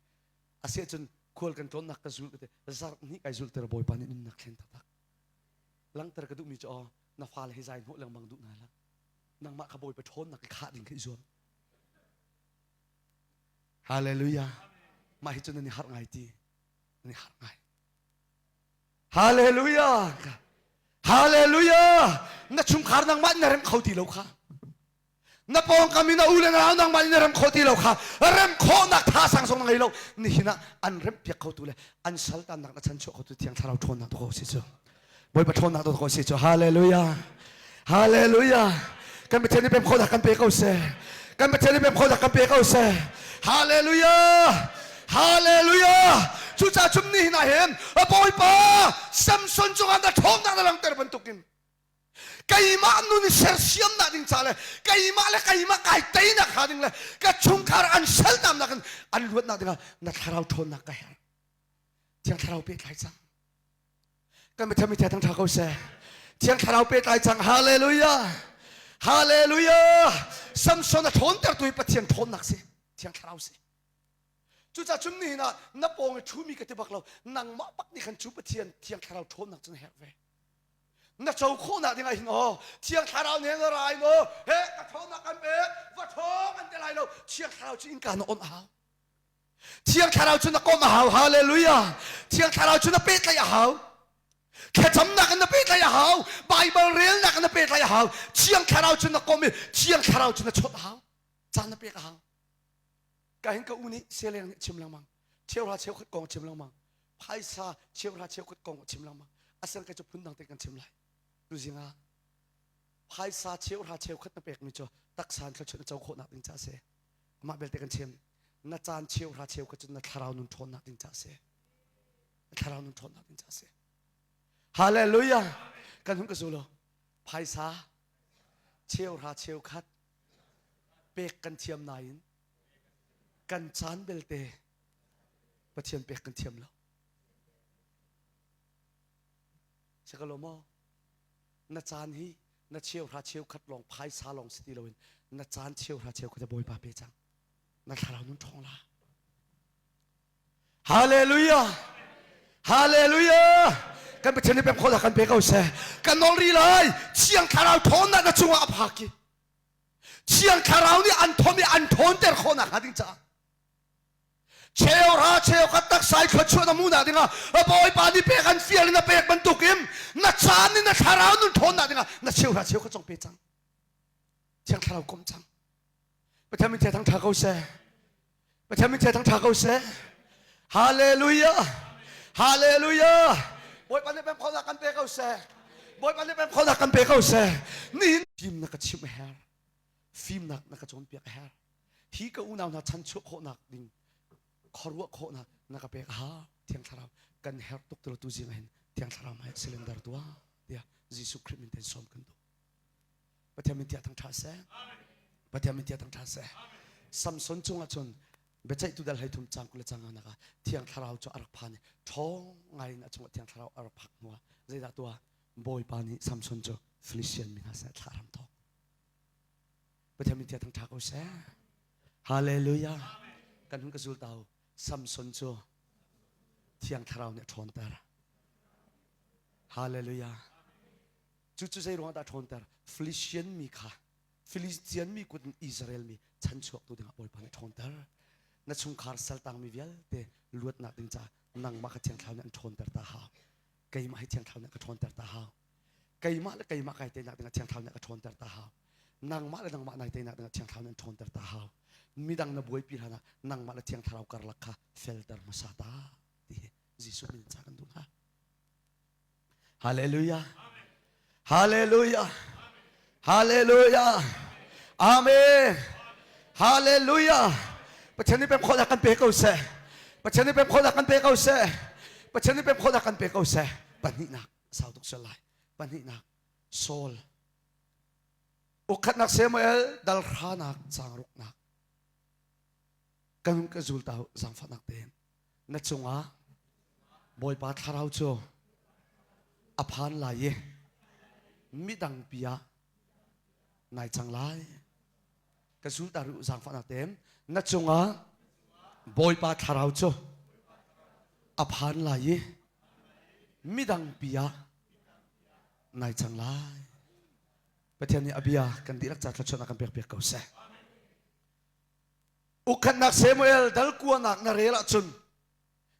Asiahcun khual kan tlawnnak ka zul ka ti. Zarh hnih kai zulter Bawipa nih nunnak thlen taktak. Langhter ka duhmi cu aw na fale hi zai hnawh lengmang duh hna hlah. Nangmah kha Bawipa ṭhawnnak i khah ding kha i zuam. Hallelujah. Mah hi cu nan i harh ngai ti. Nan i harh ngai. Hallelujah. Hallelujah. Na chungkhar nangmah na rem kho ti lo kha. Na pawngkam in a u le nau nangmah nih na rem khawh ti lo kha rem khawhnak thasang zong na ngei lo nihin ah an remh piak khotu le an saltannak na chanchuah khotu thiang thlarau ṭhawnnak tu ko si cu Bawipa ṭhawnnak tu ko si cu hallelujah hallelujah kan Pathian nih pem khawhnak kan pe ko seh kan Pathian nih pem khawhnak kan pe ko seh hallelujah hallelujah. Cucaah cum nihin ah hin Bawipa Samson cungah na ṭhawnnak na langhter bantukin keimah nun i sersiamnak ding ca le keimah le keimah kai teinak hnga ding le ka chungkhar an saltamnak in an luatnak dingah na thlarau ṭhawnnak ka herh. Thiang Thlarau pehtlai cang. Kan Pathian mi thang ṭha ko seh. Thiang Thlarau pehtlai cang. Hallelujah. Hallelujah. Samson a ṭhawntertu hi Pathian ṭhawnnak si. Thiang Thlarau si. Cucaah cun nihin ah na pawng i ṭhumi ka ti bak lo. Nangmah bak nih khan cu Pathian Thiang Thlarau ṭhawnnak cu na herh ve. Na co khawhnak ding ah hin aw Thiang Thlarau nih na ra in aw he ka ṭhawnnak kan pek va ṭhawng an ti lai lo. Thiang Thlarau cu innka na on a hau. Thiang Thlarau cu na komh a hau. Hallelujah. Thiang Thlarau cu na pehtlaih a hau. Thlacamnak in na pehtlaih a hau. Baibal relnak in na pehtlaih a hau. Thiang Thlarau cu na komh i Thiang Thlarau cu na chawnh a hau. Caan na pek a hau. Ka hin ka u nih seleng nih chim lengmang. Cheuhra cheukhat kong chim lengmang. Phaisa cheuhra cheukhat kong chim lengmang. Asen ka cu phundang te kan chim lai. Tuzing ah phaisa cheuhra cheukhat na pekmi cu taksa in thluachuah na co khawhnak ding ca a si. Amah belte kan chim na caan cheuhra cheu kha cun na thlarau nun ṭhawnnak ding ca a si. Na thlarau nun ṭhawnnak ding ca a si. Hallelujah. Kan hun ka zu lo. Phaisa cheuhra cheukhat pek kan thiam nain kan caan belte Pathian pek kan thiam lo. Sikalo maw? Na caan hi na cheuhra cheukhat lawng phaisa lawng si ti loin na caan cheuhra cheukhat Bawipa pe cang. Na thlarau nun ṭhawng la. Hallelujah! Hallelujah! Kan Pathian nih pem khawh kan pe ko seh. Kan nawl ri lai. Thiang Thlarau ṭhawnnak na cungah a phak i Thiang Thlarau nih an thom i an ṭhawnter khawhnak hnga ding caah Cheuhra cheukhat taksa i thluachuah na hmuhnak dingah Bawipa nih pek an fial in a pek bantukin na caan in na thlarau nun ṭhawnnak dingah na cheuhra cheukhat zong pe cang. Thiang Thlarau kom cang. Pathian min thang ṭha ko seh. Pathian min thang ṭha ko seh. Hallelujah. Hallelujah. Bawipa nih pem khawhnak kan pe ko seh. Bawipa nih pem khawhnak kan pe ko seh. Nihin fim na ka chimh a herh. Fimnak na ka cawnpiak a herh. Hi ka unau hna chanchuah khawhnak ding khuaruah khawhnak na ka pek ha Thiang Thlarau kan herh tuk tu zing ah hin Thiang Thlarau hmai cylinder tuah tiah Jesuh Khrih min ten sawm kan duh. Pathian min tiah thangṭha seh. Pathian min tiah thangṭha seh. Samson cungah cun biaceihtu dal 13 cang 20 cang nak ah Thiang Thlarau cu a rak phan i ṭhawng ngai in a cungah Thiang Thlarau a rak phak hnuah zeidah tuah Bawipa nih Samson cu Philistine mi hna sinah thlah ram thawk. Pathian min tiah thangṭha ko seh. Hallelujah. Kan hun ka zul tau. Samson cu Thiang Thlarau nih a ṭhawnter. Hallelujah. Cu cu zei ruangah dah a ṭhawnter? Philistine mi kha Philistine mi kut in Israel mi chanchuaktu dingah Bawipa nih a ṭhawnter. Na chungkhar saltangmi vialte luatnak ding caah nangmah kha Thiang Thlarau nih an ṭhawnter ta hau. Keimah hi Thiang Thlarau nih a ka ṭhawnter ta hau. Keimah le keimah kai teinak dingah Thiang Thlarau nih a ka ṭhawnter ta hau. Nangmah le nangmah nai teinak dingah Thiang Thlarau nih an ṭhawnter ta hau. Midang na buaipi hlanah nangmah le Thiang Thlarau karlak kha felter hmasa ta ti hi Jesuh min ca kan duh hna. Hallelujah. Hallelujah. Hallelujah. Amen. Hallelujah. Pathian nih pem khawhnak kan pe ko seh. Pathian nih pem khawhnak kan pe ko seh. Pathian nih pem khawhnak kan pe ko seh. Pahnihnak sau tuk sual lai. Pahnihnak Saul. Ukhatnak Samuel dal hranak caang ruknak. Kan ka zul ta zaangfahnak tein na cungah Bawipa thlarau cu a phan lai i midang pi ah nai cang lai. Ka zul ta rih zaangfahnak tein na cungah Bawipa thlarau cu a phan lai i midang pi ah nai cang lai. Pathian nih a bia kan dihlak ca thluachuahnak kan pek piak ko seh. Ukhatnak Samuel dal kuanak na rel ahcun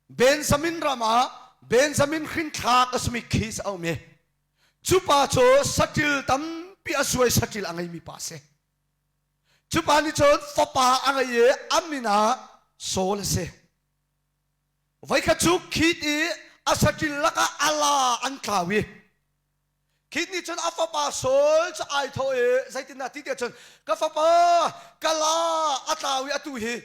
Benjamin ram ah Benjamin hrinthlak a simi Kis a um i cu pa cu saṭil tampi a suai saṭil a ngeimi pa a si. Cu pa nih cun fapa a ngei i a min ah Saul a si. Voikhat cu Khit i a saṭil lakah a la an tlau i Khi nih cun a fapa Saul cu ai thawh i zeitindah ti tiah cun ka fapa ka la a tlau i atu hi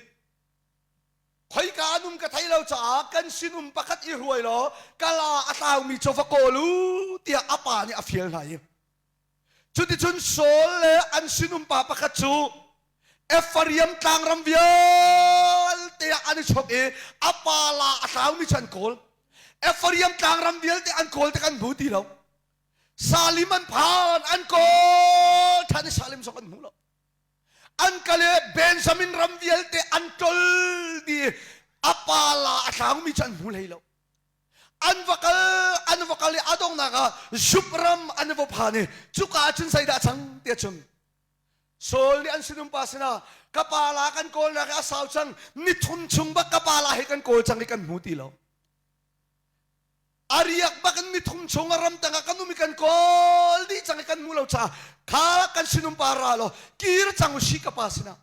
Khoika an um ka thei lo caah kan sinum pakhat i hruai law kala a tlaumi cu va kawl u tiah a pa nih a fial hna i cuticun Saul le an sinum pa pakhat cu Ephraim tlangram vialte ah an i chok i a pa la a tlaumi cu an kawl. Ephraim tlangram vialte an kawl tik an hmu ti lo. Salim an phan an kawl ṭhan i Salim zong an hmu lo. An kal i Benjamin ram vialte an ṭol dih a pa la a tlaumi cu an hmu hlei lo. An va kal an va kal i a donghnak ah Zup ram an va phan i cuka ah cun zeidah a cang tiah cun Saul nih an sinum pa sinah ka pa la kan kawlnak hi a sau cang nithum chung bak ka pa la hi kan kawl cang i kan hmu ti lo. A riak bak in nithum chung a ramtang ah kan um i kan kawl dih cang i kan hmu lo caah kha kan sinum pa ra law kir cang u si ka pa sinah.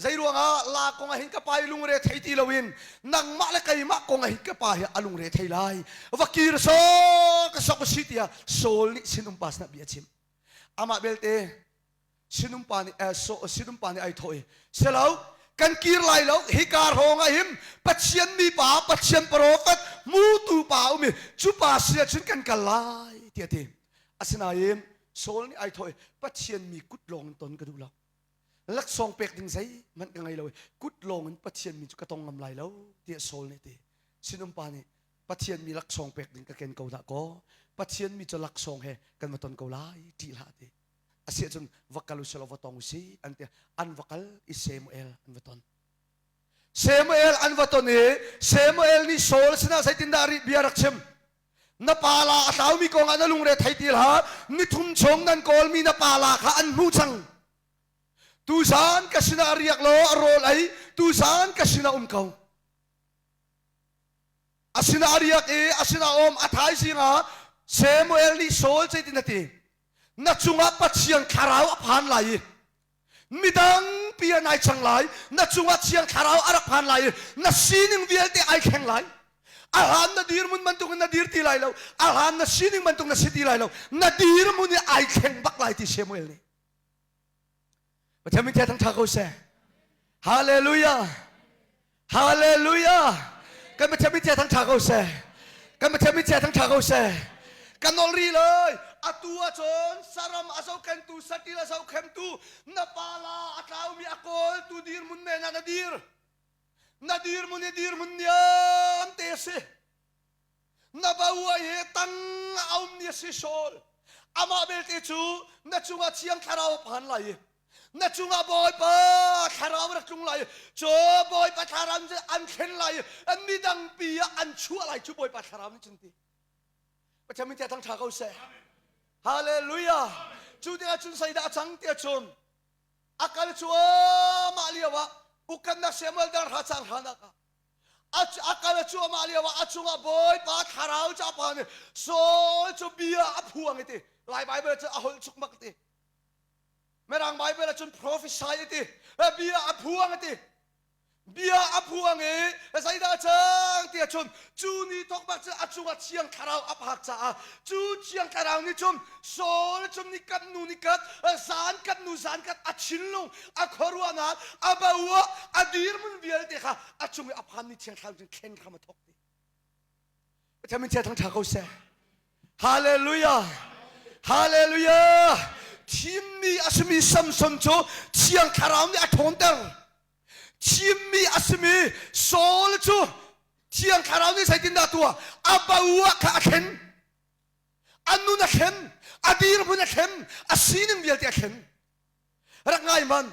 Zei ruangah la kong ah hin ka pa i lungre thei ti loin nangmah le keimah kong ah hin ka pa hi a lungre thei lai. Va kir sawk ka sok u si tiah Saul nih sinum pa sinah bia a chim. Amah belte sinum pa nih sinum pa nih ai thawh i selo kan kir lai lo hika hrawng ah him Pathian mi pa Pathian profet mutu pa um i cu pa sin ah cun kan kal lai tiah a ti. Asinain Saul nih ai thawh i Pathian mi kut lawng in ton ka duh lo. Laksawng pek ding zeihmanh ka ngei lo i kut lawng in Pathian mi cu ka tong ngam lai lo tiah Saul nih a ti. Sinum pa nih Pathian mi laksawng pek ding ka ken ko dah kaw Pathian mi cu laksawng he kan va ton ko lai ṭih hlah ti. Asi ahcun va kal usih law va tong usih an ti. An va kal i Samuel an va ton. Samuel an va ton i Samuel nih Saul sinah zeitindah rih bia rak chim? Na pa la a tlaumi kong ah na lungre thei ti hlah. Nithum chung nan kawlmi na pa la kha an hmuh cang. Tuzaan ka sinah riak law a rawl ei, tuzaan ka sinah um ko. A sinah a riak i a sinah a um a thaizing ah Samuel nih Saul zeitin a ti? Na cungah Pathian thlarau a phan lai i midang pi ah nai cang lai na cungah thiang thlarau a rak phan lai i na sining vialte ai thleng lai a hlan na dirhmun bantuk in na dir ti lai lo a hlan na sining bantuk na si ti lai lo na dirhmun i ai thleng bak lai ti Samuel nih Pathian min thang ṭha ko seh. Hallelujah. Hallelujah. Kan Pathian min thang ṭha ko seh. Kan Pathian min thang ṭha ko seh. Kan nol ri loi. Atu ahcun saram a zohkhentu, satil a zohkhentu, na pala a tlaumi a kawltu dirhmun men ah na dir. Na dirhmun i dirhmun niam te a si. Na bauai he tang a um ni a si Saul. Amah belte cu na cungah Thiang Thlarau a phan lai i na cungah Bawipa Thlarau rak tlung lai i cu Bawipa Thlarau nih an thlen lai i an midang pi ah an chuah lai cu Bawipa Thlarau nih cun ti. Pathian min thang ṭha ko seh. Hallelujah. Cu tikah cun zeidah a cang tiah cun a kal cuahmah lio ah ukannak Samuel dar hra cang hranak ah A kal cuahmah lio ah a cungah Bawipa thlarau cu a phan i Saul cu bia a phuang i ti. Lai Baibal cu a holh chukmak ti. Mirang Baibal ah cun prophesy i ti. Bia a phuang i ti. Bia a phuang i zeidah a cang ti ahcun cu ni thawk bak cu a cungah Thiang Thlarau a phak caah cu Thiang Thlarau nih cun Saul cu nikat nu nikat zan kat nu zan kat a thinlung a khuaruahnak a bo a dirhmun vialte kha a cung i a phanmi Thiang Thlarau cun thlen hram a thawk ti. Pathian min thang ṭha ko seh. Hallelujah. Hallelujah. Thimmi a simi Samson cu Thiang Thlarau nih a ṭhawnter. Thimmi a simi Saul cu Thiang Thlarau nih zeitindah tuah? A bo ah kha a thlen. A nun a thlen, a dirhmun a thlen, a sining vialte a thlen. Rak ngai man.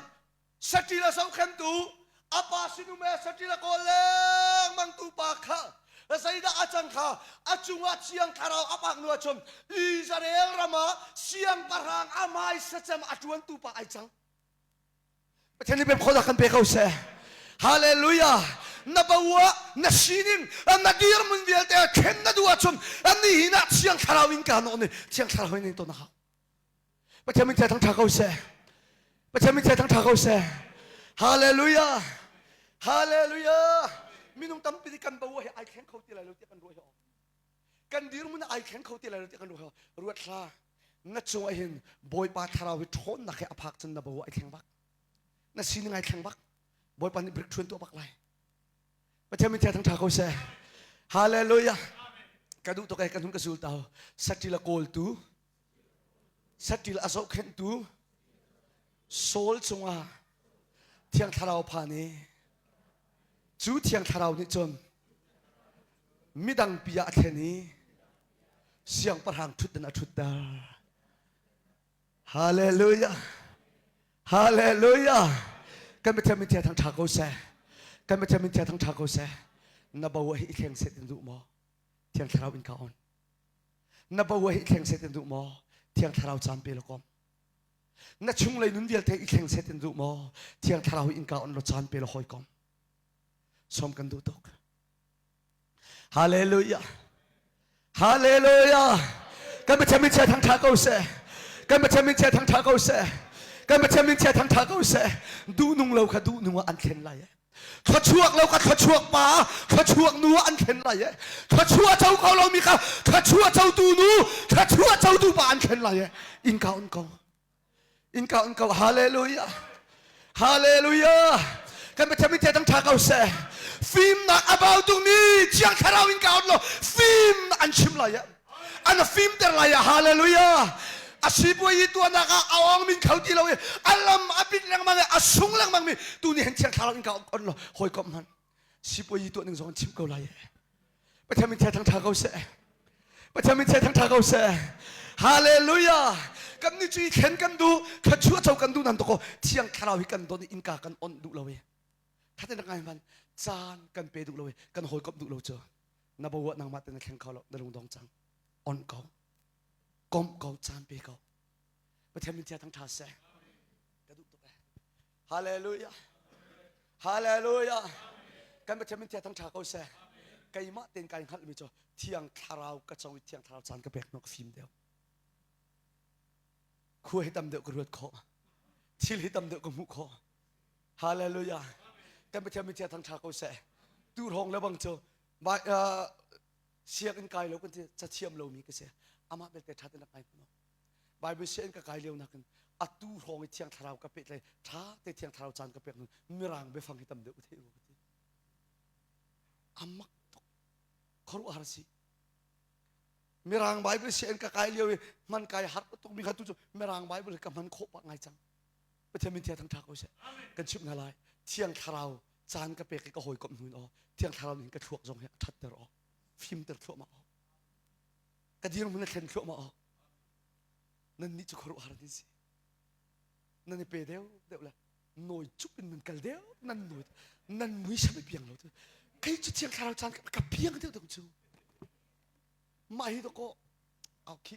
Saṭil a zohkhentu a pa sinum he saṭil a kawl lengmang tu pa kha zeidah a cang kha a cungah Thiang Thlarau a pak hnu ahcun Israel ram ah siangpahrang a hmaisa cem a ṭuantu pa ai cang. Pathian nih pemkhawhnak kan pe ko seh. Hallelujah. Na bo ah na sining na dirhmun vialte thlen na duh ahcun nihin ah Thiang Thlarau in kaa nawh ni Thiang Thlarau in ton a hau. Pathian min thang ṭha ko seh. Pathian min thang ṭha ko seh. Hallelujah. Hallelujah. Minung tampi nih kan bo hi ai thleng kho ti lai lo tiah kan ruah hi Kan dirhmun ai thleng kho ti lai lo tiah kan ruah ruat hlah. Na cungah hin Bawipa thlarau hi ṭhawnnak he a phak cun na bo ai thleng bak. Na sining ai thleng bak. Bawipa nih breakthrough tuah bak lai. Pathian min thang tha ko seh. Hallelujah. Ka duh tuk e kan hun ka sul tau. Satil a kawltu, satil a zohkhenhtu, Saul cungah Thiang Thlarau phan i cu Thiang Thlarau nih cun midang pi ah a thlen i siangpahrang ṭhutdan a ṭhutter. Hallelujah. Hallelujah. Kan Pathian min thang ṭha ko seh. Kan Pathian min thang ṭha ko seh. Na bo hi i thleng set in duh maw? Thiang Thlarau in ka on. Na bo hi i thleng set in duh maw? Thiang Thlarau caan pe law kom. Na chunglei nun vialte i thleng set in duh maw? Thiang Thlarau in ka on law caan pe law hawi kom. Som kan duh tuk. Hallelujah. Hallelujah. Kan Pathian min chia thangtha ko seh. Kan Pathian min chia thangtha ko seh. Kan Pathian min chia thangtha ko seh. Duh nung lo kha duh nung ah an thlen lai. Thluachuak lo kha thluachuak pa, thluachuak nu ah an thlen lai. Thluachuah co ko lo mi kha thluachuah cotu nu, thluachuah cotu pa an thlen lai. In ka on ko. In ka on ko. Hallelujah. Hallelujah. Kan Pathian min thang tha ko seh. Fimnak a bau tungmi Thiang Thlarau in ka on lo fim an chim lai. An fim ter lai. Hallelujah. A sipuai i tuahnak ah a ong min kho ti lo i a lam a pit lengmang i a sung lengmang mi tu ni hen Thiang Thlarau in ka on lo hawikom hman sipuai i tuah ning zong an chim ko lai. Pathian min thang tha ko seh. Pathian min thang tha ko seh. Hallelujah. Kan ni cu thlen kan duh, thluachuah co kan duh nan to ko thiang thlarau hi kan don i innka kan on duh lo i. Thaten ngai man caan kan pe duh lo i kan hawikomh duh lo cu. Na bawa nangmah te na thleng kho lo, na lung dong cang. On ko. Komh ko, caan pe ko. Pathian min thang tha seh. Ka duh tuk eh. Hallelujah. Hallelujah. Kan Pathian min thang tha ko seh. Keimah ten kai hngalh mi cu thiang thlarau ka co i thiang thlarau caan ka pek nok fim deuh. Khua hi tam deuh ka ruat khawh. Thil hi tam deuh ka hmuh khawh. Hallelujah. Kan Pathian min thang tha ko seh. Tu hrawng le bang cu sianginn kai lo kan ti cathiam lomi ka si. Amah belte tha te na kai hmu Bible sianginn ka kai lio nakin atu hrawng i thiang thlarau ka peh tlai tha te thiang thlarau caan ka pek nun mirang biafang hi tam deuh thei ka ti amak tuk khuaruahhar si mirang Bible sianginn ka kai lio i hman kai har tuk mi kha tu cu mirang Bible ka hman khawh pah ngai cang Pathian min thiang thangtha ko seh kan chimh hna lai thiang thlarau caan ka pek i ka hawikomh hnu in aw thiang thlarau nih ka thluak zong hi a thatter aw fimter thluahmah aw ka dirhmun a thlen thluahmah awk nannih cu khuaruahhar nan si nan i pe deuh deuh le nawi cup in nan kal deuh nan nawi nan mui sam i piang lo tu kei cu thiang thlarau caan ka piang deuh deuh cu mah hi to ko au khi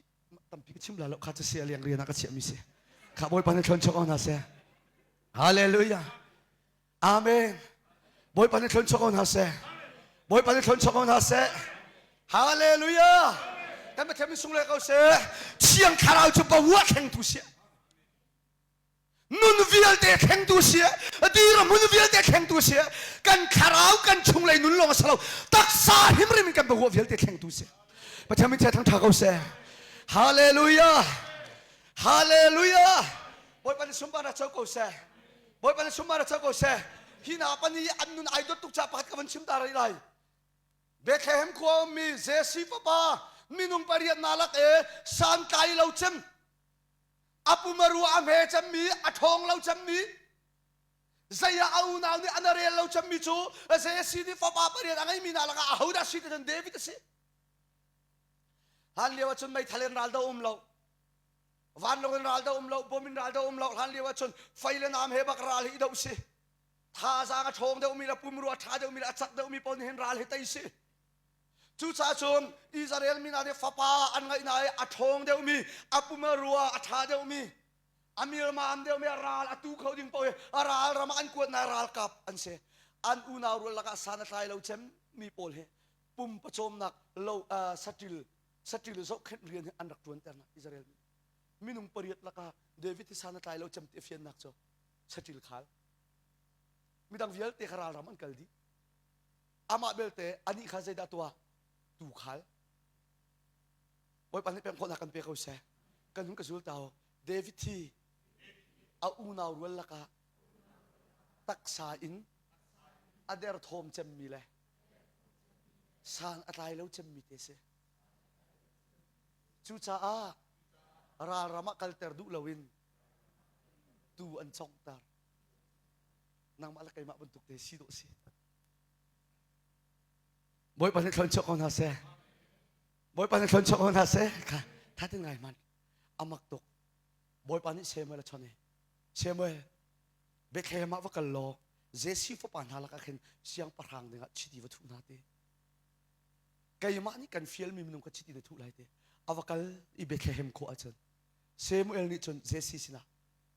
tampi ka chim la lo kha cu sia liang rian ah ka chiah mi si kha bawipa nih thlon chok hna seh hallelujah Amen. Bawipa nih thlon chuak ko hna seh. Bawipa nih thlon chuak ko hna seh. Hallelujah. Kan Pathian min sung le ko seh. Thiang Thlarau cu pawa thlengtu si. Nun vialte thlengtu si. Dir hmun vialte thlengtu si. Kan thlarau kan chunglei nun lawng a si lo. Taksa hrimhrim in kan pawa vialte thlengtu si. Pathian min thang tha ko seh. Hallelujah. Hallelujah. Bawipa nih sunparnak co ko seh. Bawipa nih sunparnak co ko seh. Hi hna pan i an nun ai dawt tuk caah pakhat ka van chim ta rih lai. Bethlehem khua ummi Jesse fapa minung pariat na lak e santlai lo cem a pumarua a hme cemmi a ṭhawng lo cemmi zei ah a unau nih an rel lo cemmi cu Jesse nih fapa pariat a ngeimi hna lakah ahodah si ti cun David a si. Hlan lio ahcun meithal in ral do um lo vanlawng in ral do um lo bom in ral do um lo hlan lio ahcun fei le nam he bak ral hi do si thazaang a ṭhawng deuhmi le pumrua a ṭha deuhmi le a cak deuhmi pawl nih hin ral hi tei si cucaah cun Israel mi hna nih fapa an ngeih hna i a ṭhawng deuhmi a pumrua a ṭha deuhmi a mirmaam deuhmi a ral a tu kho ding paoh hi a ral ram ah an kuat hna ralkap an si an unau rual lakah san a tlai lo cem mi pawl hi pum pawcawmnak lo saṭil saṭil zohkhenh rian hi an rak ṭuanter hna Israel mi minung pariat lakah David hi san a tlai lo cem ti a fiannak cu saṭil khal midang vialte kha ralram an kal dih amah belte anih kha zeidah tuah tu khal Bawipa nih peng khawhnak kan pe ko seh kan hun ka zul tau David hi a unau rual lakah taksa in a derthawm cemmi le. San a tlai lo cemmi te si. Cucaah ralram ah kalter duh loin tuu an conghter. Nangmah le keimah bantuk te si dawh si. Bawipa nih thlon chuak ko hna seh. Bawipa nih thlon chuak ko hna seh. Kha tha tin ngai man. Amak tuk. Bawipa nih Samuel a chon i Samuel Bethlehem ah va kal law Jesse fapa hna lakah khin siangpahrang dingah chiti va thuh hna ti. Keimah nih kan fialmi minung kha chiti na thuh lai ti. A va kal i Bethlehem khua ahcun Samuel nih cun Jesse sinah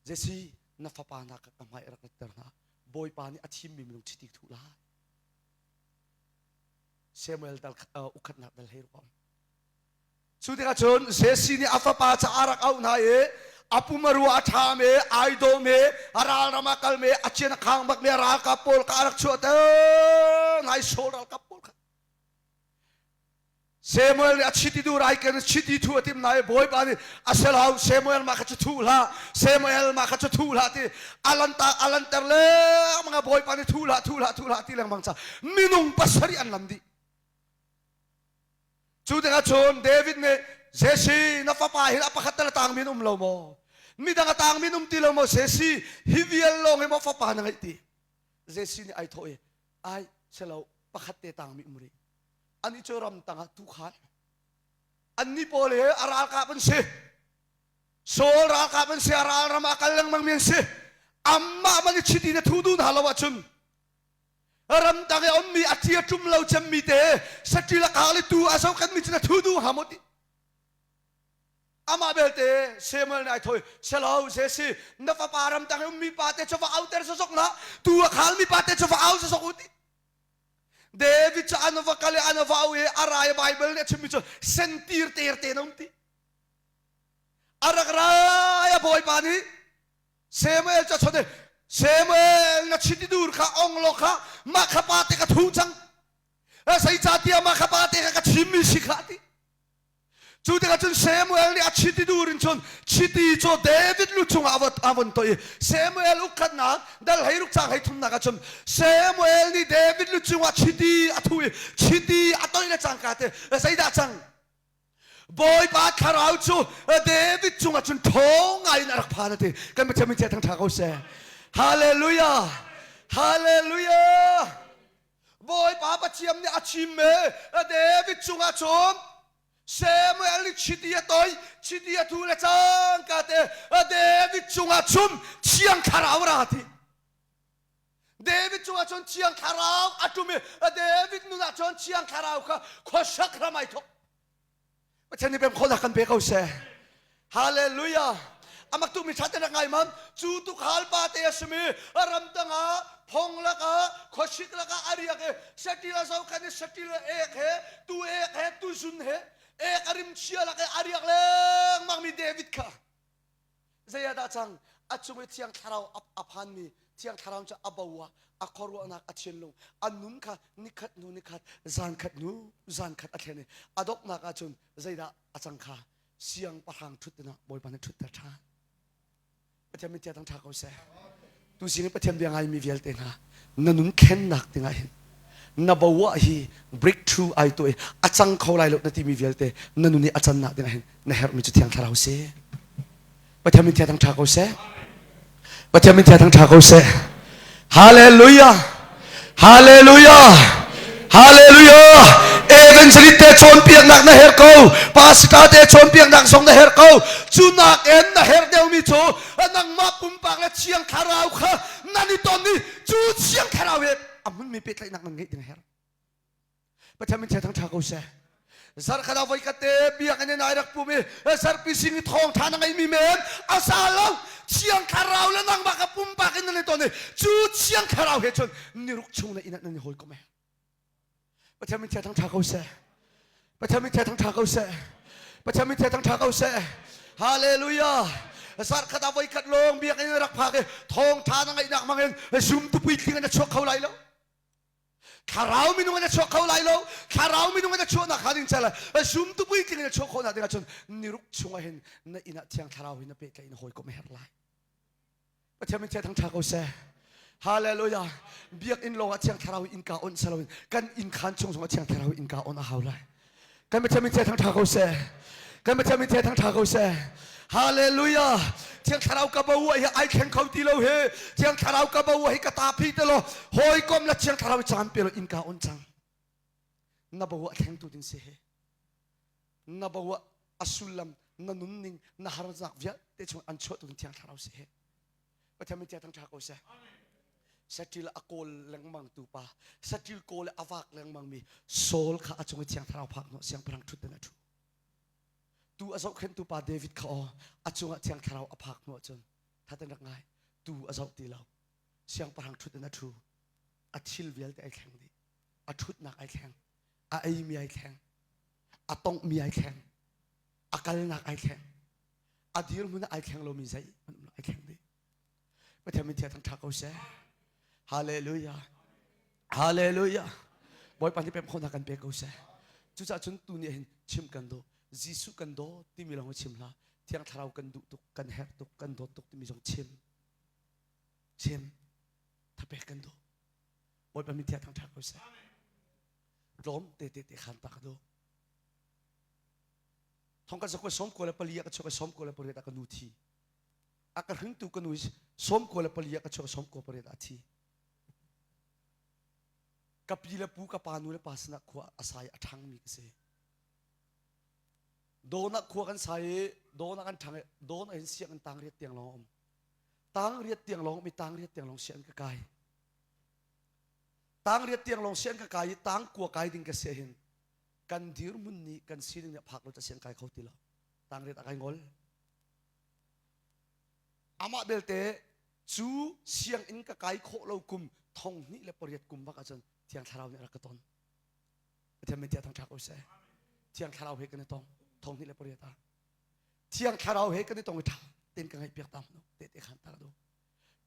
Jesse na fapa hna kha ka hmai rak ratter hna. Bawipa nih a thimmi minung chiti thuh lai. Samuel dal ukhatnak dal hei ruam. Cu tikah cun Jesse nih a fapa ca a rak auh hna i a pum a rua a ṭha me, ai dawh me, a ralram a kal me, a cian a khang bak me, a ralkap pawl kha a rak chuahter hna i Saul ralkap pawl kha. Samuel nih a chiti dur ai ken chiti thu a tim na i Bawipa nih a si lo Samuel mah kha cu thu hlah Samuel mah kha cu thu hlah ti alanta alanter lengmang a Bawipa nih thu hlah thu hlah thu hlah ti lengmang ca minung pasarih an lam dih. Cu tikah cun David nih Jesse na fapa hi a pakhat tal a tangmi an um lo maw? Midang a tangmi an um ti lo maw? Jesse hi vial lawng hi maw fapa na ngeih ti? Jesse nih ai thawh i ai selo pakhat te tangmi um rih. Ani cu ram tangah tuukhal. Anni pawl hi a ralkap an si. Saul ralkap an si, a ral ram ah kal lengmang mi an si. Amah man i chiti na thu duh hna lo ahcun ramtang i a ummi a ṭi a ṭum lo cemmi te saṭil a kak le tu a zohkhenhmi cu na thu duh hnga maw ti amah belte Samuel nih ai thoi selo Jesse na fapa ramtang i ummi pa te cu va auter sawsawk hlah tu a khalmi pa te cu va au sawsawk u ti David cu an va kal i an va au i a rai Bible nih a chimmi cu sentir ter te na um ti a rak rai a bawipa nih Samuel cu a chawnh i Samuel na chiti dur kha ong law kha mah kha pa te ka thu cang zeicahtiah mah kha pa te kha ka chimmi si kha ti cu tikah cun Samuel nih a chiti dur in cun chiti cu David lu cungah a von toih i Samuel ukkhatnak dal hei ruk cang hei thumnak ah cun Samuel nih David lu cungah chiti a thu i chiti a toih le cangka te zeidah cang Bawipa thlarau cu David cungah cun ṭhawng ngai in a rak phan a ti. Kan Pathian min thang ṭha ko seh. Hallelujah! Hallelujah! Bawipa Pathian nih a chim e David cungah cun Samuel nih chiti a toi, chiti a thu le cangka te David cungah cun Thiang Thlarau ra ti. David cungah cun Thiang Thlarau a ṭum i David nun ah cun Thiang Thlarau kha khuasak ram ai thawk. Pathian nih pem khawhnak kan pe ko seh. Hallelujah. Amak tukmi ṭha te rak ngai mam. Cu tukhal pa te a simi ramtang ah phong lakah khuasik lakah a riak i saṭil a zohkhan i saṭil ek he tu ek he tu zun he ek a rim chia lak i a riak lengmang mi David kha Zei ah dah cang? A cung i Thiang Thlarau a phanmi Thiang Thlarau cu a bo ah a khuaruahnak a thinlung a nun kha nikhat hnu nikhat zan khat hnu zan khat a thlen i a donghnak ahcun zeidah a cang kha siangpahrang ṭhut dingah Bawipa nih ṭhutter ṭhan. Pathian min tia ṭha ko seh. Tu zing i Pathian bia ngaimi vialte hna na nun thlennak dingah hin na bo ah hi breakthrough ai tuah i a cang kho lai lo na timi vialte na nun i a cannak dingah hin na herhmi cu Thiang Thlarau si. Pathian min thiang ṭha ko seh. Pathian min thiang ṭha ko seh. Hallelujah. Hallelujah. Hallelujah. Evangelist te cawnpiaknak na herh ko. Pastor te cawnpiaknak zong na herh ko. Cu nakin na herh deuhmi cu nangmah pumpak le Thiang Thlarau kha nan i ton i cu Thiang Thlarau he a hmunmi pehtlaihnak nan ngeih ding a herh. Pathian min thang ṭha ko seh. Zarh khat ah voikhat te biakinn in ai rak pum i zarhpi sing i thawngṭha na ngeimi men a sa lo Thiang Thlarau le nangmah ka pumpak in nan i ton i cu Thiang Thlarau he cun niruk chung na inn ah nan i hawikom he. Pathian min thang ṭha ko seh. Pathian min thang ṭha ko seh. Pathian min thang ṭha ko seh. Hallelujah. Zarh khat ah voikhat lawng biakinn in rak phak i thawngṭha na ngeihnak hmangin zumtu puitling in na chuak kho lai lo. Thlarau minung in a chuak kho lai lo. Thlarau minung in a chuahnak hnga ding cala zumtu puitling in a chuah khawhnak ding ahcun niruk chungah hin na inn ah Thiang Thlarau hi na pehtlaih in hawikom a herh lai. Pathian min thang ṭha ko seh. Hallelujah. Biakinn lawng ah Thiang Thlarau innka on si loin kan inn khaan chung zongah Thiang Thlarau innka on a hau lai. Kan Pathian min thang tha ko seh. Kan Pathian min thang tha ko seh. Hallelujah. Thiang Thlarau ka bo hi ai thleng kho ti lo hi. Thiang Thlarau ka bo hi ka ta phi te lo. Hawikom la Thiang Thlarau caan pe lo innka on cang. Na bo a thleng tu ding si he. Na bo a sullam na nunning na harzak vialte chung an chuah tu ding Thiang Thlarau si he. Pathian min thang tha ko seh. Satil a kawl lengmang tu pa, satil kawl a vak lengmang mi Saul kha a cung i thiang thlarau phak no siangpahrang thut in a thu. Tu a zohkhenh tu pa David kha aw a cungah thiang thlarau a phak hnu ahcun thatan rak ngai tu a zoh ti lo. Siangpahrang thut in a thu. A thil vialte ai thleng dih. A thutnak ai thleng. A eimi ai thleng. A tonghmi ai thleng. A kalnak ai thleng. A dirhmun ai thleng lomi zei ai thleng dih. Pathian min thang tha ko seh. Hallelujah. Hallelujah. Bawipa nih pem khawhnak kan pe ko seh. Cucaah cun tu nih hin chim kan duh. Jesuh kan dawt timi lawng chim hlah. Thiang Thlarau kan duh tuk, kan herh tuk, kan dawt tuk timi zong chim. Chim. Thapek kan duh. Bawipa min thang tha ko seh. Tlawm te te te khan ta ka duh. Thong ka zakwa som ko le pali ka chuak som ko le pariat a ka nu thi. A ka hringtu ka nu som ko le pali ka chuak som ko pariat a thi. Ka pi le pu ka pa nu le pa sinah khua a sai a ṭhang mi ka si. Dawn ah khua kan sai i dawn ah kan ṭhang i dawn ah hin sianginn tang riat tiang lawng a um. Tang riat tiang lawng um i tang riat tiang lawng sianginn ka kai. Tang riat tiang lawng sianginn ka kai i tang kua kai ding ka si hin kan dirhmun nih kan sining nih a phak lo ca siang kai kho ti lo. Tang riat a kai ngol. Amah belte cu sianginn ka kai khawh lo kum thong hnih le pariat kum bak ahcun Thiang Thlarau nih a rak ka ton. Pathian min tiah thangṭhat ko seh. Thiang Thlarau he kan i tong thong hnih le pariat ah. Thiang Thlarau he kan i tong i ṭha tein ka ngaihpiak ta hmanu tehte khan ta ka duh.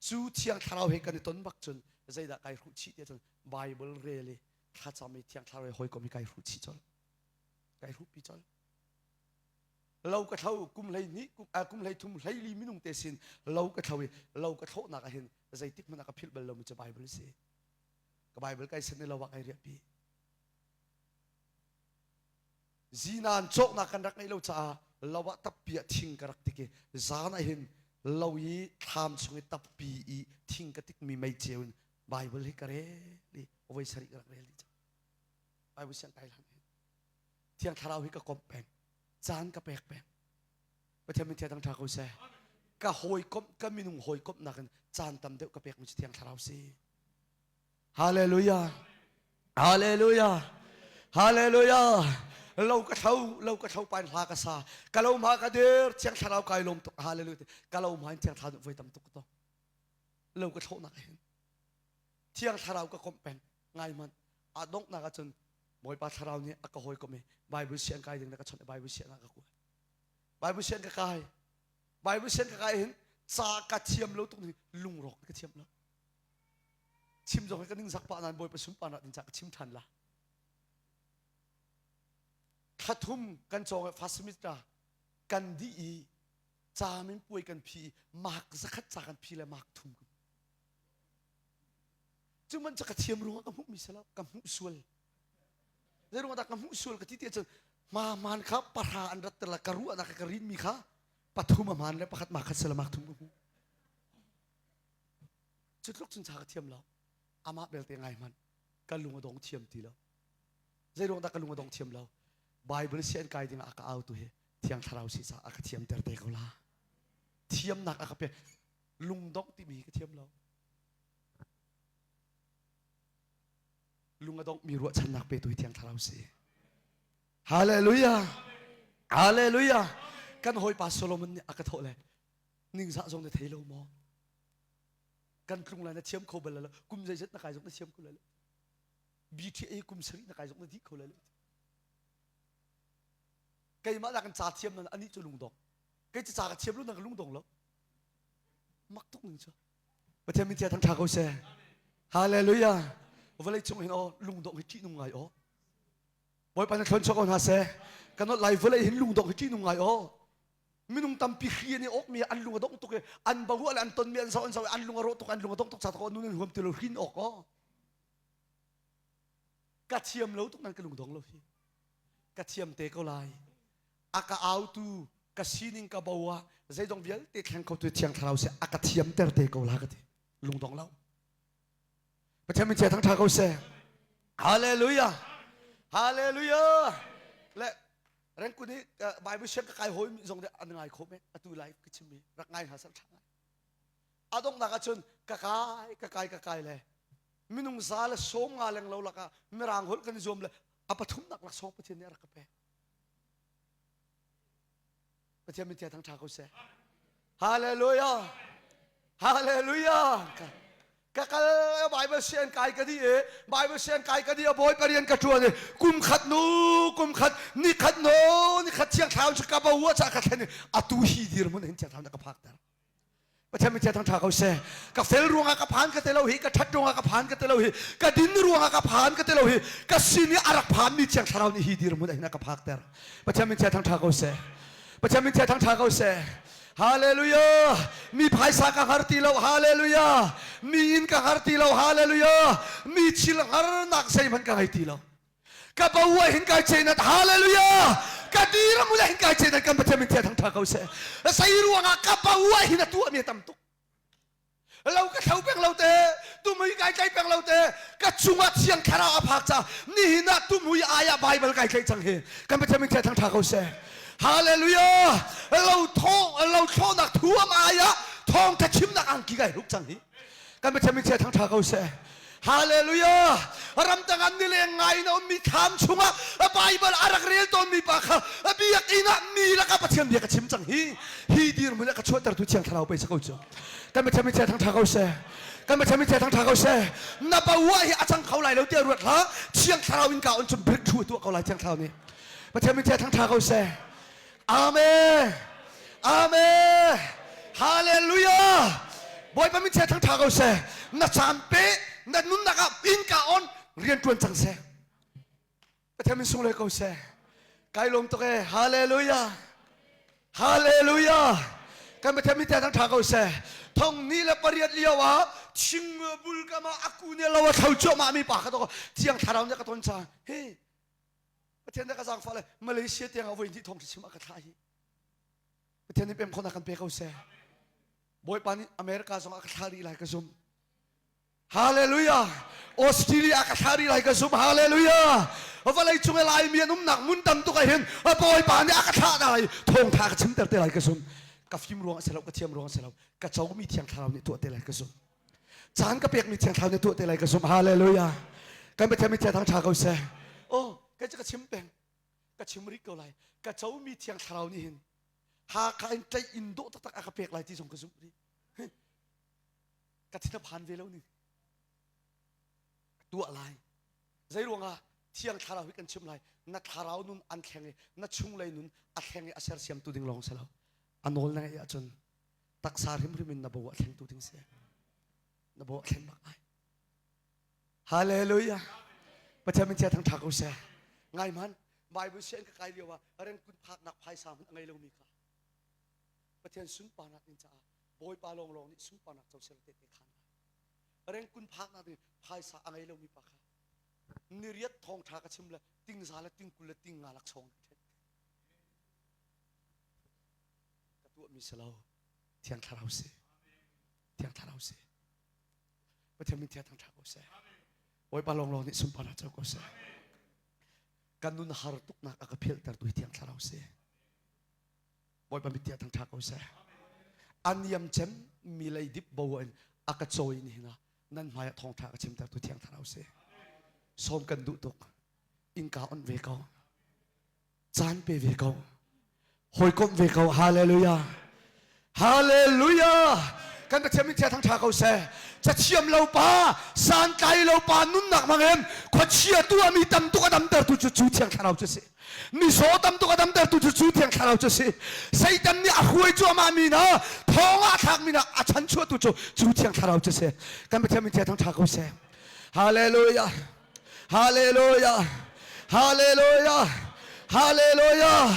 Cu Thiang Thlarau he kan i ton bak cun zeidah kai hruh chih tiah cun Bible rel i thlacam i Thiang Thlarau he hawikom i kai hruh chih colh. Kai hruhpi colh. Lo ka thlo kum hlei hnih kum hlei thum hlei li minung te sin lo ka thlo i lo ka thlawhnak ah hin zeitik hmanh ah ka philh bal lomi cu Bible si. Ka Bible kai sen i lo ah kai riahpi. Zinan cawknak kan rak ngeih lo caah lo ah tappi ah thing ka rak tik i zan ah hin lo i thlam chung i tappi i thing ka tikmi mei ceu in Bible hi ka rel i voi sarih ka rak rel dih cang. Bible siang kai hlan hin. Thiang Thlarau hi ka komh peng. Caan ka pek peng. Pathian min thiang ṭha ko seh. Ka hawikomh, ka minung hawikomh nakin caan tam deuh ka pekmi cu Thiang Thlarau si. Hallelujah. Hallelujah. Hallelujah. Lo ka thlo, lo ka thlo pain hla ka sa. Ka lo ma ka dir, Thiang Thlarau kai lawm tuk. Hallelujah. Ka lo ma in Thiang Thlarau voi tam tuk to. Lo ka thlo nak hin. Thiang Thlarau ka komh peng. Ngai man. A donghnak ahcun Bawipa Thlarau nih a ka hawikom i Bible siang kai ding na ka chawnh i Bible siang ah ka kuai. Bible siang ka kai. Bible siang ka kai hin ca ka thiam lo tuk ni lungrawk ka thiam lo. Chim zong hi ka ningzak pah nain Bawipa sunparnak ding ca ka chim ṭhan la. Thla thum kan cawng i first semester kan dih i ca min puai kan phi i mark zakhat ca kan phi le mark thum. Cu man cu ka thiam ruangah ka hmuhmi si lo, ka hmuh sual. Zei ruangah dah ka hmuh sual ka ti ti ahcun ma man kha pahra an rat la ka ruahnak ka rinmi kha pathum a man le pakhat ma khat sila mak thum ka hmuh. Cu tluk cun cha ka thiam lo. Amah belte ngai hmanh ka lung a dong thiam ti lo. Zei ruang dah ka lung a dong thiam lo? Bible si an kai ding ah a ka au tu hi Thiang Thlarau si ca a ka thiamter te ko la. Thiamnak a ka pek. Lungdongh timi ka thiam lo. Lung a donghmi ruahchannak petu hi Thiang Thlarau si. Hallelujah. Hallelujah. Kan hawipa Solomon nih a ka thawh le ningzah zong na thei lo maw? Kan tlung lai na thiam kho bal lo. Kum zeizat na kai zong na thiam kho lai lo. BTA kum sarih na kai zong na dih kho lai lo. Keimah nak kan ca thiam nan anih cu lungdong. Kei cu ca ka thiam lo na ka lungdong lo. Mak tuk ning cu. Pathian min thang ṭha ko seh. Hallelujah. Vawlei cung hin aw lungdong hi ṭihnung ngai aw. Bawipa na thlon chuak ko hna seh. Kan not lai vawlei hin lungdong hi ṭihnung ngai aw. Minung tampi hri an i awkmi an lung a dong tuk i an baruah le an tonmi an zoh an zoh i an lung a rawh tuk an lung a dong tuk ca tuk nun an huam ti lo hrin awk aw. Ka thiam lo tuk nan ka lung dong lo hi. Ka thiam te ko lai. A ka autu ka sining ka bo ah zeidong vialte thleng kho tu thiang thlarau si a ka thiam ter te ko la ka ti. Lung dong lo. Pathian min chia thang tha ko seh. Hallelujah. Hallelujah. Le rengkun hi Bible siang ka kai hawi mi zong an ngai kho men atu live ka chim mi rak ngai hna sal tha ngai. Adong nak ahcun ka kai ka kai ka kai le minung za le sawm nga leng lo lakah mirang holh kan zuam le a pathum nak laksawng Pathian nih a rak ka pek. Pathian min thang tha ko seh. Hallelujah. Hallelujah. Ka kal Bible sian kai ka di e Bible sian kai ka di a bawi parian ka tuan e kum khat nu kum khat ni khat no ni khat thiang thlau chu ka ba wa cha ka thlen atu hi dir mun hin thiang thlau na ka phak ter Pathian min thang ṭha ko seh. Ka fel ruangah ka phan ka te lo hi, ka ṭhat ruangah ka phan ka te lo hi, ka din ruangah ka phan ka te lo hi, ka sin i a rak phanmi Thiang Thlarau nih hi dirhmun ah hin a ka phakter. Pathian min thang ṭha ko seh. Pathian min thang ṭha ko seh. Hallelujah! Mi phaisa ka har ti lo. Hallelujah! Mi inn ka har ti lo. Hallelujah! Mi thil harnak zeihmanh ka ngei ti lo. Ka bawa hin kai chenat hallelujah ka dir mu hin kai chenat kan Pathian min thia thang tha ko seh sei ruangah ka bawa hin a tuah mi tam tuk lo ka thlo peng lo te tumui kai tlai peng lo te ka chungah thiang thlarau a phak ca nihin ah tumui ayah bible kai tlai cang hi kan Pathian min thia thang tha ko seh hallelujah lo tho lo thlawnak thuam ayah thawng tha chimnak angki kai ruk cang hi kan Pathian min thia thang tha ko seh Hallelujah! Ramtang an nileng ngai in a ummi thlam chungah Bible a rak rel tawnmi pa kha biakinn ah mi lakah Pathian bia ka chim cang hi. Hi dirhmun ah ka chuahtertu Thiang Thlarau pei si ko cu. Kan Pathian min thang ṭha ko seh. Kan Pathian min thang ṭha ko seh. Na bawa hi a cang kho lai lo tiah ruat hlah. Thiang Thlarau in ka on cun breakthrough tuah ko lai Thiang Thlarau nih. Pathian min thang ṭha ko seh. Amen. Amen. Hallelujah. Bawipa min chia thangtha ko seh. Na caan pe, na nunnak ah innka on rian tuan cang seh. Pathian min sunglawi ko seh. Kai lawm tuk e. Hallelujah. Hallelujah. Kan Pathian min chia thangtha ko seh. Thong ni le pariat lio ah ching bul kama aku ne lo a thlo cuahmah mi pa kha to thiang thlarau nih ka ton cang. Hey, Pathian nih ka zaangfah le Malaysia tiang ah voi hnih thawng chim a ka thlah hi. Pathian nih pem khawhnak kan pe ko seh. Bawipa nih America zong a ka thlah rih lai ka zum. Hallelujah. Australia a ka thlah rih lai ka zum. Hallelujah. Vawlei cung i Laimi an umnak mun tam tuk ah hin Bawipa nih a ka thlah lai thawngtha ka chimter te lai ka zum. Ka fim ruang a si lo, ka thiam ruang a si lo. Ka comi thiang thlarau nih tuah te lai ka zum. Caan ka pekmi thiang thlarau nih tuah te lai ka zumh. Hallelujah. Kan Pathian mi thiang ṭha ko seh. Oh, kei cu ka chim peng. Ka chim rih ko lai. Ka comi thiang thlarau nih hin Hakha in tlaih in dawh taktak a ka pek lai ti zong ka zumh rih. Ka thin a phan ve lo ni. Tuah lai. Zei ruangah thiang thlarau hi kan chim lai. Na thlarau nun an thleng i na chunglei nun a thleng i a sersiamtu ding lawng si lo. A nawl na ngeih ahcun taksa hrimhrim in na bo a thlengtu ding si na bo a thlen bak lai hallelujah pathian min chia thang tha ko seh ngai man bible sian ka kai lio ah rengkun phaknak phaisa hmanh a ngei lomi kha pathian sunparnak ding caah bawipa lawng lawng nih sunparnak co sel te te khan lai rengkun phaknak ding phaisa a ngei lomi pa kha niriat thawng tha ka chim le tingza le tingkul le tinga lak song ka tuahmi si lo thiang thlarau si thiang thlarau si pathian min thiang thangṭha ko seh bawipa lawnglawng nih sunparnak co ko seh kan nun har tuknak a ka philhter tu hi thiang thlarau si bawipa mit thiang thangṭha ko seh aniam cem mi lei dip bo in a ka cawi ni hina nan hmai ah thawngṭha ka chimter tu thiang thlarau si sawm kan duh tuk innka on ve ko caan pe ve ko hawikomh ve ko hallelujah hallelujah kan Pathian min thang tha ko seh cathiam lo pa santlai lo pa nunnak hmangin khuachia tu ami tam tuk a damter tu cu cu thiang thlarau cu si mizaw tam tuk a damter tu cu cu thiang thlarau cu si Satan nih a hruai cuahmah mi na thong ah thlak mi na a chanchuah tu cu cu thiang thlarau cu si kan Pathian min thang tha ko seh hallelujah Hallelujah! Hallelujah! Hallelujah!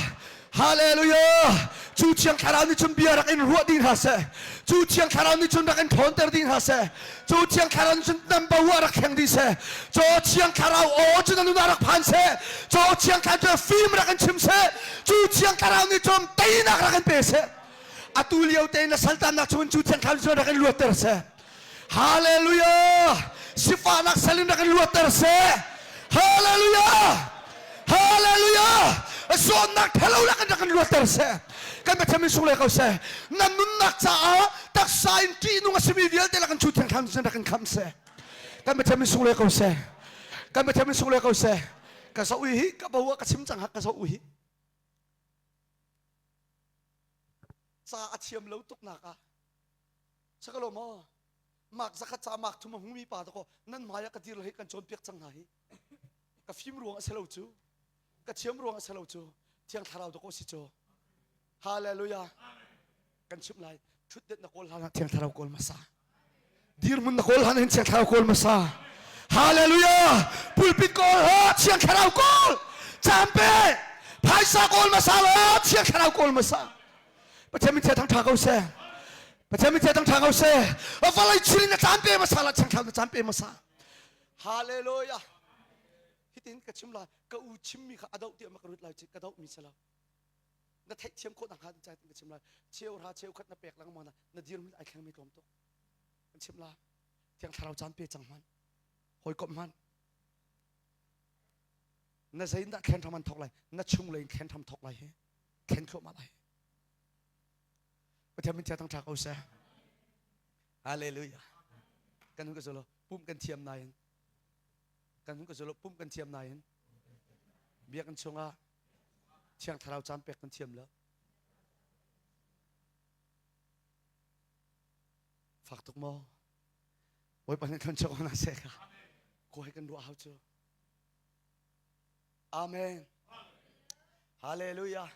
Hallelujah! Cu Thiang Thlarau nih cun bia rak in ruah ding hna seh. Cu Thiang Thlarau nih cun rak in ṭhawnter ding hna seh. Cu Thiang Thlarau nih cun nan bo ah rak thleng dih seh. Cu Thiang Thlarau aw cu na nun ah rak phan seh. Cu Thiang Thlarau cu fim rak in chim seh. Cu Thiang Thlarau nih cun teinak rak in pe seh. Atu lio te na saltannak chungin cu Thiang Thlarau nih cun rak in luatter seh. Hallelujah! Sifahnak sal in rak in luatter seh. Hallelujah! Hallelujah! Zawnnak thalo lak in rak in luatter seh. Kan Pathian min sung le ko seh. Na nunnak caah taksa in ṭihnung a simi vialte lak in chu thiang thlarau rak in khamh seh. Kan Pathian min sung le ko seh. Kan Pathian min sung le ko seh. Ka zoh hi ka bo ka chim cang ha ka zoh hi. Ca a thiam lo tuk nak ah Sakalo maw? Mak zakhat ca mak thum a hmumi pa dakaw nan hmai ah ka dir hei kan cawnpiak cang hna hi. Ka fim ruang a si lo cu. Ka thiam ruang a si lo cu. Thiang thlarau dakaw si cu. Hallelujah. Kan chimh lai. Thutdet na kawl hlan ah thiang thlarau kawl hmasa. Dirhmun na kawl hlan hin thiang thlarau kawl hmasa. Hallelujah. Pulpit kawl ha thiang thlarau kawl. Caan pe. Phaisa kawl hmasa lo thiang thlarau kawl hmasa. Pathian min thang tha ko seh. Pathian min thang tha ko seh. Vawlei chilin na caan pe hmasa la changthlau na caan pe hmasa. Hallelujah. Hitin ka chim lai ka u chimmi kha a doh tiah ma ka rut lai chi ka doh mi si lo. Na theih thiam khawh nak hnga cai ka chim lai. Cheu ra cheu khat na pek lengmang na na dirhmun ai thleng mi tlawm tuk. Kan chim la. Thiang thlarau caan pe cang hman. Hawikom hman. Na zein dah thlen hram an thok lai. Na chung lei in thlen hram thok lai hi. Thlen thluahmah lai. Pathian min thang tha ko seh. Hallelujah. Kan hun ka zulo pum kan thiam nain kan hun ka zulo pum kan thiam nain biakinn chungah thiang thlarau caan pek kan thiam lo. Fak tuk maw? Bawipa nih thon chok na seh ka. Ko he kan ruah hau cu. Amen. Hallelujah.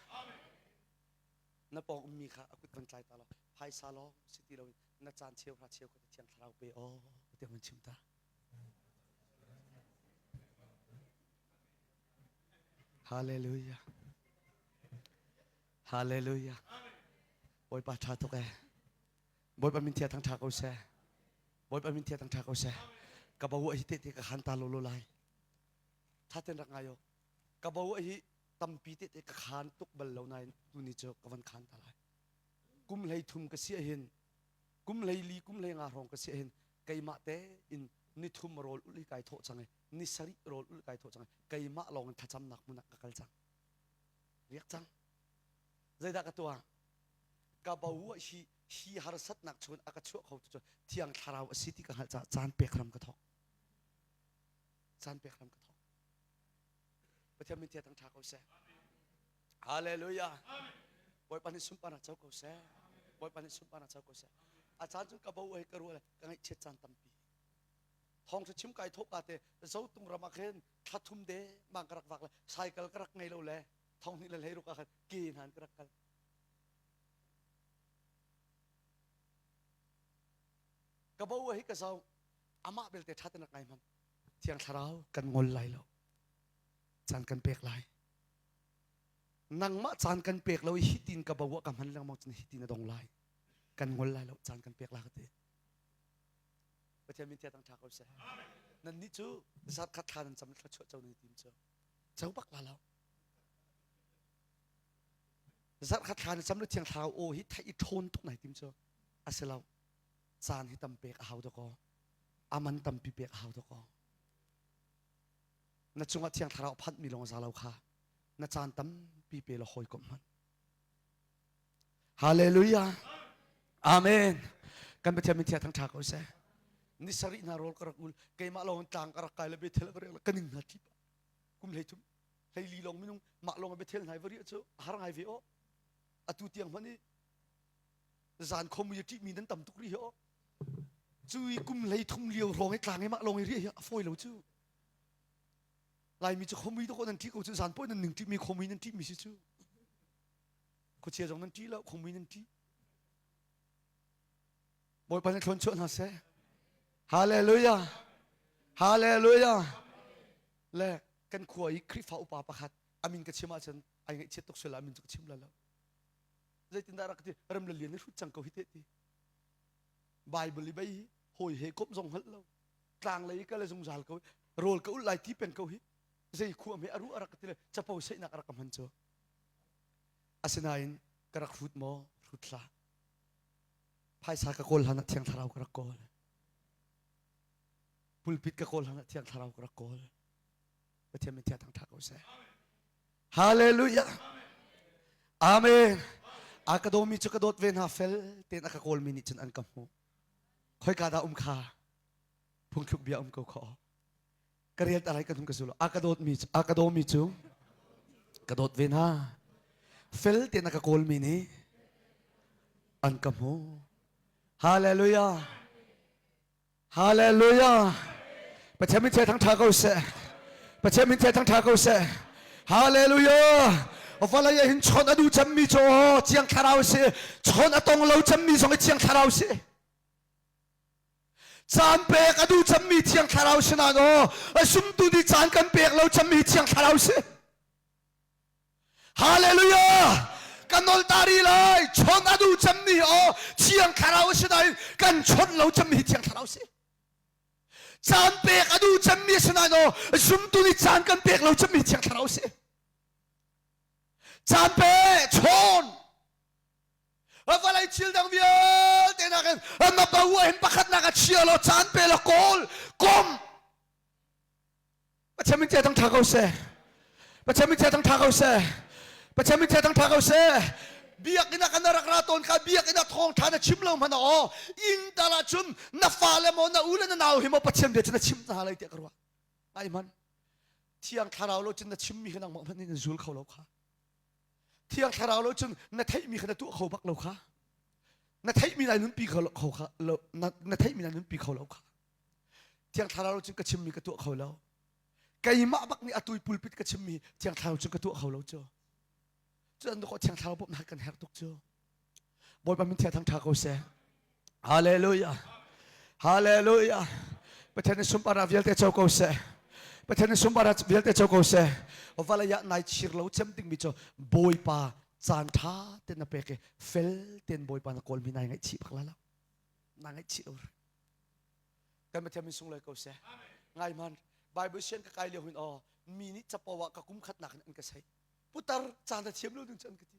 Na pawng ummi kha a kut van tlai ta law phaisa lawng si ti loin na caan cheu hra cheu kha thiang thlarau pe aw tiang van chim ta. Hallelujah. Hallelujah. Bawipa ṭha tuk ee. Bawipa min thia thang ṭha ko seh. Bawipa min thia thang ṭha ko seh. Ka bo hi te te ka khan ta lo lo lai. Ṭha ten rak ngai ok. Ka bo hi tampi te te ka khan tuk bal lo nain tuni cu ka van khan ta lai. Kum hlei thum ka si hin kum hlei li kum hlei nga hrawng ka si hin keimah te in ni thum rawl ul hi kai thawh cang i ni sarih rawl ul kai thawh cang i keimah lawng in thlacamnak hmun ah ka kal cang. Riak cang. Zeidah ka tuah? Ka bo hi hi harsatnak chun a ka chuah kho tu cu thiang thlarau a si ti ka hngalh caah caan pek ram ka thawk. Caan pek ram ka thawk. Pathian min thang ṭha ko seh. Hallelujah. Bawipa nih sunparnak co ko seh. Bawipa nih sunparnak co ko seh. A caan cun ka bo ai ka ruah le ka ngaihchiat caan tampi. Thawng ṭha chim kai thawk ka te zotung ram ah khin thla thum de mang ka rak vak le cycle ka rak ngei lo le thong hnih le hlei ruk ah khan ke hnan ka rak kal. Ka bo hi ka zau amah belte ṭha ten rak ngai hmanh. Thiang Thlarau kan ngol lai lo. Caan kan pek lai. Nangmah caan kan pek lo i hitin ka bo ah ka hman lengmang cun hitin a dong lai. Kan ngol lai lo caan kan pek la ka ti. Pathian min thiatang ṭha ko seh. Nan nih cu zat khat thla nan cam thluachuah co nan tim cu. Co bak la lo. Zarh khat thla na cam le thiang thlarau aw hi theih i ṭhawn tuk nai tim cu. A si lo. Caan hi tam pek a hau dakaw. Aman tampi pek a hau dakaw. Na cungah thiang thlarau phanh mi lawng za lo kha. Na caan tampi pe law hawikomh hmanh. Hallelujah. Amen. Kan Pathian min thang ṭha ko seh. Ni sarih hna rawl ka rak ul. Keimah lawng tlang ka rak kai le Bethel ka riak ka ning hna ṭip. Kum hlei thum hlei li lawng minung mah lawng Bethel hnai va riah cu a har ngai ve aw. Atu tiang hmanh i zan khom i ṭihmi nan tam tuk rih hi aw. Cu i kum hlei thum lio hrawng i tlang i mah lawng i riah hi a fawi lo cu. Laimi cu khomui dawh nan ṭih ko cu zan paoh nan ning ṭihmi khomui nan ṭihmi si cu. Khuachia zong nan ṭih lo khomui nan ṭih. Bawipa nih thlawn chuah hna seh. Hallelujah. Hallelujah. Le kan khua i Khrihfa upa pakhat amin ka chim ahcun ai ngaihchiat tuk sual amin cu ka chim la lo. Zeitindah rak ti rem le lian i hrut cang ko hi te ti. Bible i bei hi hawi he komh zong hngalh lo. Tlang lei ka le zungzal ko rawl ka ul lai ti peng ko hi. Zei khua me aru arak ti le capo seihnak arak ka hman cu. Asinain ka rak hrut maw? Hrut hlah. Phaisa ka kawl hlan ah Thiang Thlarau ka rak kawl. Pulpit ka kawl hlan ah Thiang Thlarau ka rak kawl. Pathian min thiang thangtha ko seh. Hallelujah. Amen. A ka dawmi cu ka dawt ve hna fel tein a ka kawlmi nih cun an ka hmuh. Khoika dah um kha? Phungthluk bia um ko kho. Ka rel ta lai kan hung ka zul. A ka dawtmi a ka dawmi cu ka dawt ve hna. Fel tein a ka kawlmi nih an ka hmuh. Hallelujah. Hallelujah. Pathian min thang tha ko seh. Pathian min thang tha ko seh. Hallelujah. Vawlei ah hin chon a du cemmi cu Thiang Thlarau si. Chon a tong lo cemmi zong i Thiang Thlarau si. Caan pek a du cemmi Thiang Thlarau si nain aw a sumtu nih caan kan pek lo cemmi Thiang Thlarau si. Hallelujah! Kan nol ta rih lai. Chawnh a duh cemmi aw Thiang Thlarau a si nain kan chawnh lo cemmi hi Thiang Thlarau si. Caan pek a duh cemmi a si nain aw zumtu nih caan kan pek lo cemmi hi Thiang Thlarau si. Caan pe chawn. Vawlei thil dang vialte nakin na bo ah hin pakhatnak a chia law caan pe law kawl kom Pathian min thang tha ko seh. Pathian min thang tha ko seh. Pathian min thang tha ko seh. Biakinn ah kan rak ra tawn kha biakinn ah thawng tha na chim lo hmanh aw inn tal ah cun na fale maw na u le na nau hi maw Pathian bia cu na chim hna lai tiah ka ruah. Ai man Thiang Thlarau lo cun na chimmi kha nangmah hmanh nih na zul kho lo kha. Thiang Thlarau lo cun na theihmi kha na tuah kho bak lo kha. Na theihmi nai nunpi kho kha na theihmi nai nunpi kho lo kha. Thiang Thlarau cun ka chimmi ka tuah kho lo. Keimah bak nih atui pulpit ka chimmi Thiang Thlarau cun ka tuah kho lo cu. Cu an ko Thiang Thlarau bawmhnak kan herh tuk cu. Bawipa min thiang thangtha ko seh. Hallelujah. Hallelujah. Pathian nih sunparnak vialte co ko seh. Pathian nih sunparnak vialte co ko seh. Vawlei ah nai chir lo cem dingmi cu Bawipa caan ṭha ten na pek i fel ten Bawipa na kawlmi nai ngaihchih bak la lo. Na ngaihchih lo. Kan Pathian min sunglawi ko seh. Ngai man Bible sian ka kai lio hin aw mi nih capo ah ka kum khatnak in an ka sei. Putar caan na thiam lo ding cu an ka ti.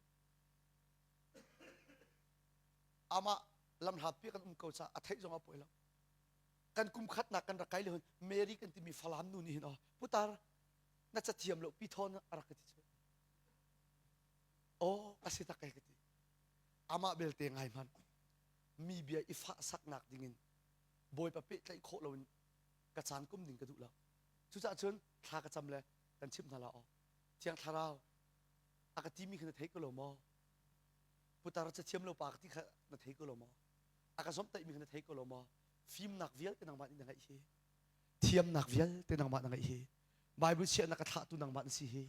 Amah lamhlat pi kan um ko ca a theih zong a poi lo. Kan kum khatnak kan rak kai lio hin Mary kan timi Falam nu nih hin aw putar na ca thiam lo pi thawn a rak ka ti cu. Aw a si tak kai ka ti. Amah belte ngai hman mi bia i fah saknak dingin Bawipa pehtlaih khawh loin ka caan kum ding ka duh lo. Cucaah cun thla ka cam le kan chimh hna la aw. Thiang Thlarau a ka timi kha na thei ko lo maw? Putar cathiam lo pa ka ti kha na thei ko lo maw? A ka zomhtaihmi kha na thei ko lo maw? Fimnak vialte nangmah nih na ngeih hi. Thiamnak vialte nangmah na ngeih hi. Bible chiahnak ka thlahtu nangmah na si hi.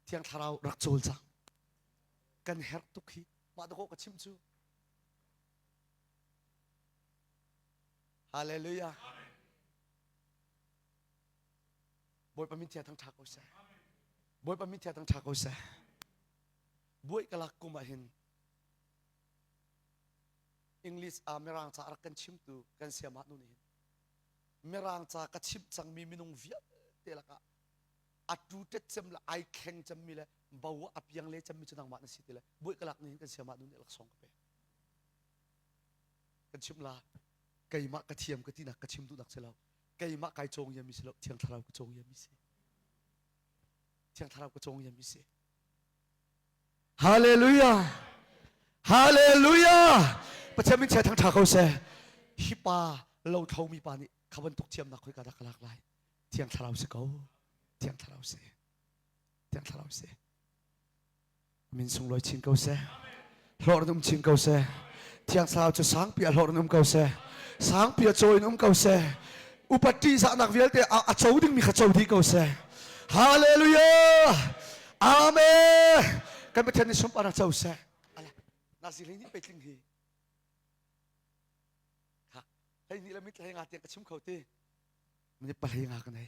Thiang Thlarau rak cawl cang. Kan herh tuk hi. Mah dawh ka chim cu. Hallelujah. Bawipa min thia thang tha ko seh. Bawipa min thia thang tha ko seh. Buai ka lak kum ah hin English a Mirang ca rak kan chimtu kan siamah nu nih hin Mirang ca ka chimh cangmi minung vialte lakah a tu tet cem le ai thleng cemmi le bo a piang le cemmi cu nangmah na si ti le buai ka lak nih hin kan siamah nu nih laksawng ka pe. Kan chimh la keimah ka thiam ka tinak ka chim duhnak si lo keimah kai cawng yami si lo thiang thlarau ka cawng yami si thiang thlarau ka cawng yami si Hallelujah Hallelujah Pathian min chia thang tha ko seh hi pa lo tho mi pa nih kha bantuk thiamnak khoi ka dah ka lak lai thiang thlarau si ko thiang thlarau si thiang thlarau si Min sunglawi chin ko seh. Hlawh in um chin ko seh. Thiang Thlarau cu sangpi ah hlawh in um ko seh. Sangpi ah caw in um ko seh. Upat ṭihzahnak vialte a co dingmi kha co dih ko seh. Hallelujah! Amen! Kan Pathian nih sunparnak co seh. Ala, nazi hlei nih peitling hi. Ha, hlei nih le mit hlei nga tiang ka chim kho ti. Mini pahlei nga ka nei.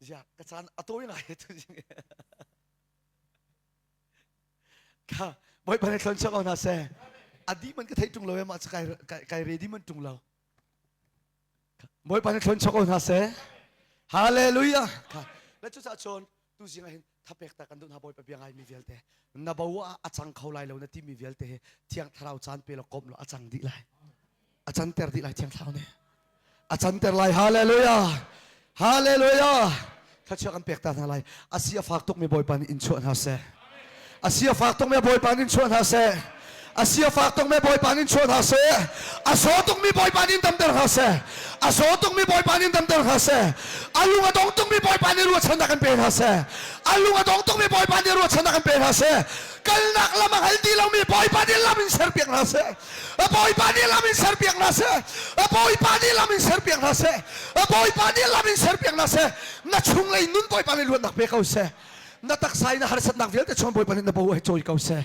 Ziah, ka caan a tawi ngai tu jing. Kha Bawipa nih thlon chuak ko hna seh. A dih man ka theih ṭung lo e mah cu kai kai ready man ṭung lo. Bawipa nih thlon chuak ko hna seh. Hallelujah. Kha le cucaah cun tu zing ah hin thapek ta kan duh hna Bawipa bia ngai mi vialte na bo ah a cang kho lai lo na ti mi vialte hi Thiang Thlarau caan pe law komh law a cang dih lai. A canter dih lai Thiang Thlarau nih. A canter lai. Hallelujah. Hallelujah. Thluachuah kan pek ta hna lai. A si a fak tuk mi Bawipa nih in chuah hna seh. A si a fak tuk mi Bawipa nih in chuah hna seh. A si a fak tuk mi Bawipa nih in chuah hna seh. A saw tuk mi Bawipa nih in damter hna seh. A saw tuk mi Bawipa nih in damter hna seh. A lung a dong tuk mi Bawipa nih ruahchannak in pe hna seh. A lung a dong tuk mi Bawipa nih ruahchannak in pe hna seh. Kalnak lam a hngal ti lomi Bawipa nih lam in serpiak hna seh. Bawipa nih lam in serpiak hna seh. Bawipa nih lam in serpiak hna seh. Bawipa nih lam in serpiak hna seh. Na chunglei nun Bawipa nih luatnak pe ko seh. Na taksa in na harsatnak vialte chung Bawipa nih na bo he cawi ko seh.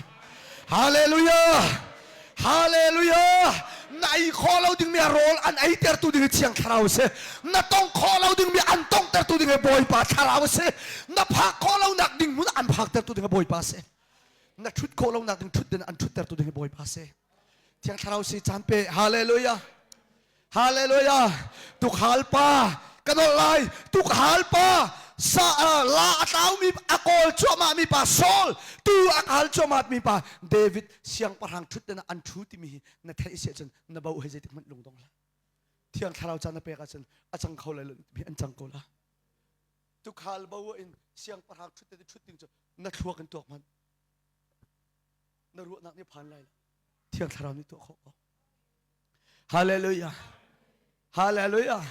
Hallelujah! Hallelujah! Na ei khawh lo dingmi a rawl an ei tertu ding hi Thiang Thlarau a si. Na tong khawh lo dingmi an tongtertu ding hi Bawipa Thlarau a si. Na phak khawh lonak ding hmun an phaktertu ding hi Bawipa a si. Na ṭhut khawh lonak ding ṭhut ding an ṭhuttertu ding hi Bawipa a si. Thiang Thlarau si caan pe. Hallelujah! Hallelujah! Tukhal pa ka nolh lai. Tukhal pa sa la a tlaumi a kawl cuahmah mi pa Saul tu a kaal cuahmah mi pa David siangpahrang ṭhutden ah an ṭhu timi hi na theih si ahcun na bo he zeitik hmanh lungdong hlah. Thiang Thlarau caan na pek ahcun a cang kho lai lo timi an cang ko la. Tukhal bo in siangpahrang ṭhutden i ṭhut ding cu na thluak in tuak hmanh. Na ruahnak nih phan lai lo. Thiang Thlarau nih tuah khawh ko. Hallelujah. Hallelujah.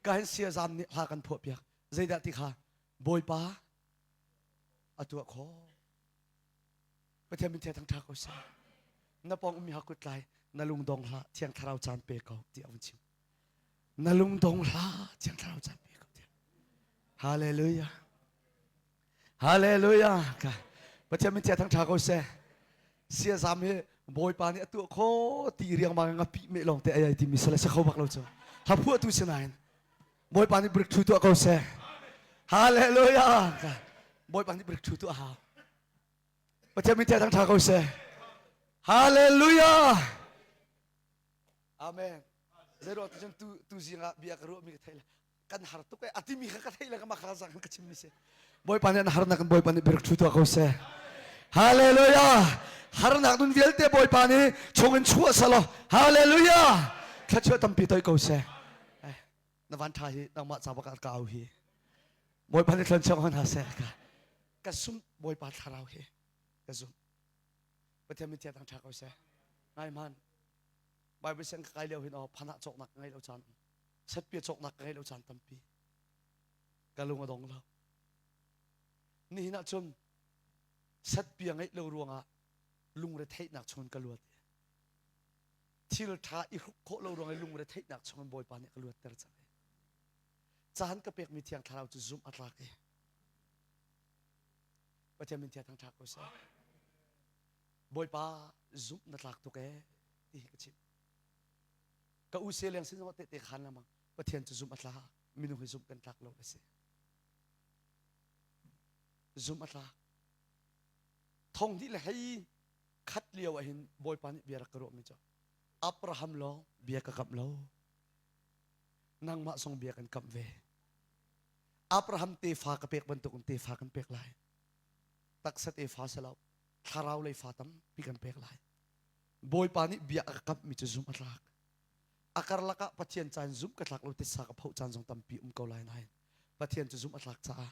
Ka hin siazam nih hla kan phuah piak. Zeidah ti kha Bawipa a tuah khawh. Pathian min thang tha ko seh. Na pong ummi hakut lai na lung dong hlah Thiang Thlarau caan pe ko ti a vun chim. Na lung dong hlah Thiang Thlarau caan pe ko ti. Hallelujah. Hallelujah. Ka Pathian min thang tha ko seh. Siazam hi Bawipa nih a tuah kho ti riangmang nga pi me long te ai ai ti mi sala se kho bak lo chu. Ha phuah tu sinain Bawipa nih breakthrough tuah ko seh. Hallelujah. Ka Bawipa nih breakthrough tuah hau. Pathian min thang tha ko seh. Hallelujah. Amen. Zeiruang tu cun tu tu zing ah bia ka ruah mi ka thei kan har tuk e a timi kha ka theih le ka mah kha zang ka chim mi si Bawipa nih an harnak in Bawipa nih biarak thu tuah ko seh. Hallelujah. Harnak nun vialte Bawipa nih chung in chuah selaw. Hallelujah. Thluachuah tampi toi ko seh. Na van tha hi nangmah ca bak ka au hi. Bawipa nih thluan chuak hna seh. Ka ka sum Bawipa thlarau hi ka zum. Pathian min thiang tha ko seh. Ngai man. Bible siang ka kai lio hin aw phanah cawknak ka ngei lo caan setpia cawknak ka ngei lo caan tampi ka lung a dong lo nihin ah cun setpia ngeih lo ruangah lungre theihnak chungin ka luat thil ṭha i hruk khawh lo ruangah lungre theihnak chungin Bawipa nih ka luatter cang caan ka pekmi thiang thlarau cu zumh a tlak i Pathian min thiang thangṭha ko seh Bawipa zumh na tlak tuk ee ti hi ka chim Ka u se leng sin zong tehte khan lengmang. Pathian cu zumh a tlak. Minung hi zumh kan tlak lo a si. Zumh a tlak. Thong hnih le hei khat lio ah hin Bawipa nih bia rak ka ruahmi cu Abraham lawng bia ka kamh lo. Nangmah zong bia kan kamh ve. Abraham tefa ka pek bantuk in tefa kan pek lai. Taksa tefa si lo, thlarau lei fa tampi kan pek lai. Bawipa nih bia a ka kamhmi cu zumh a tlak. A karlak ah Pathian caan zumh ka tlak lo titsa ka phoh caan zong tampi um ko lai nain Pathian cu zumh a tlak caah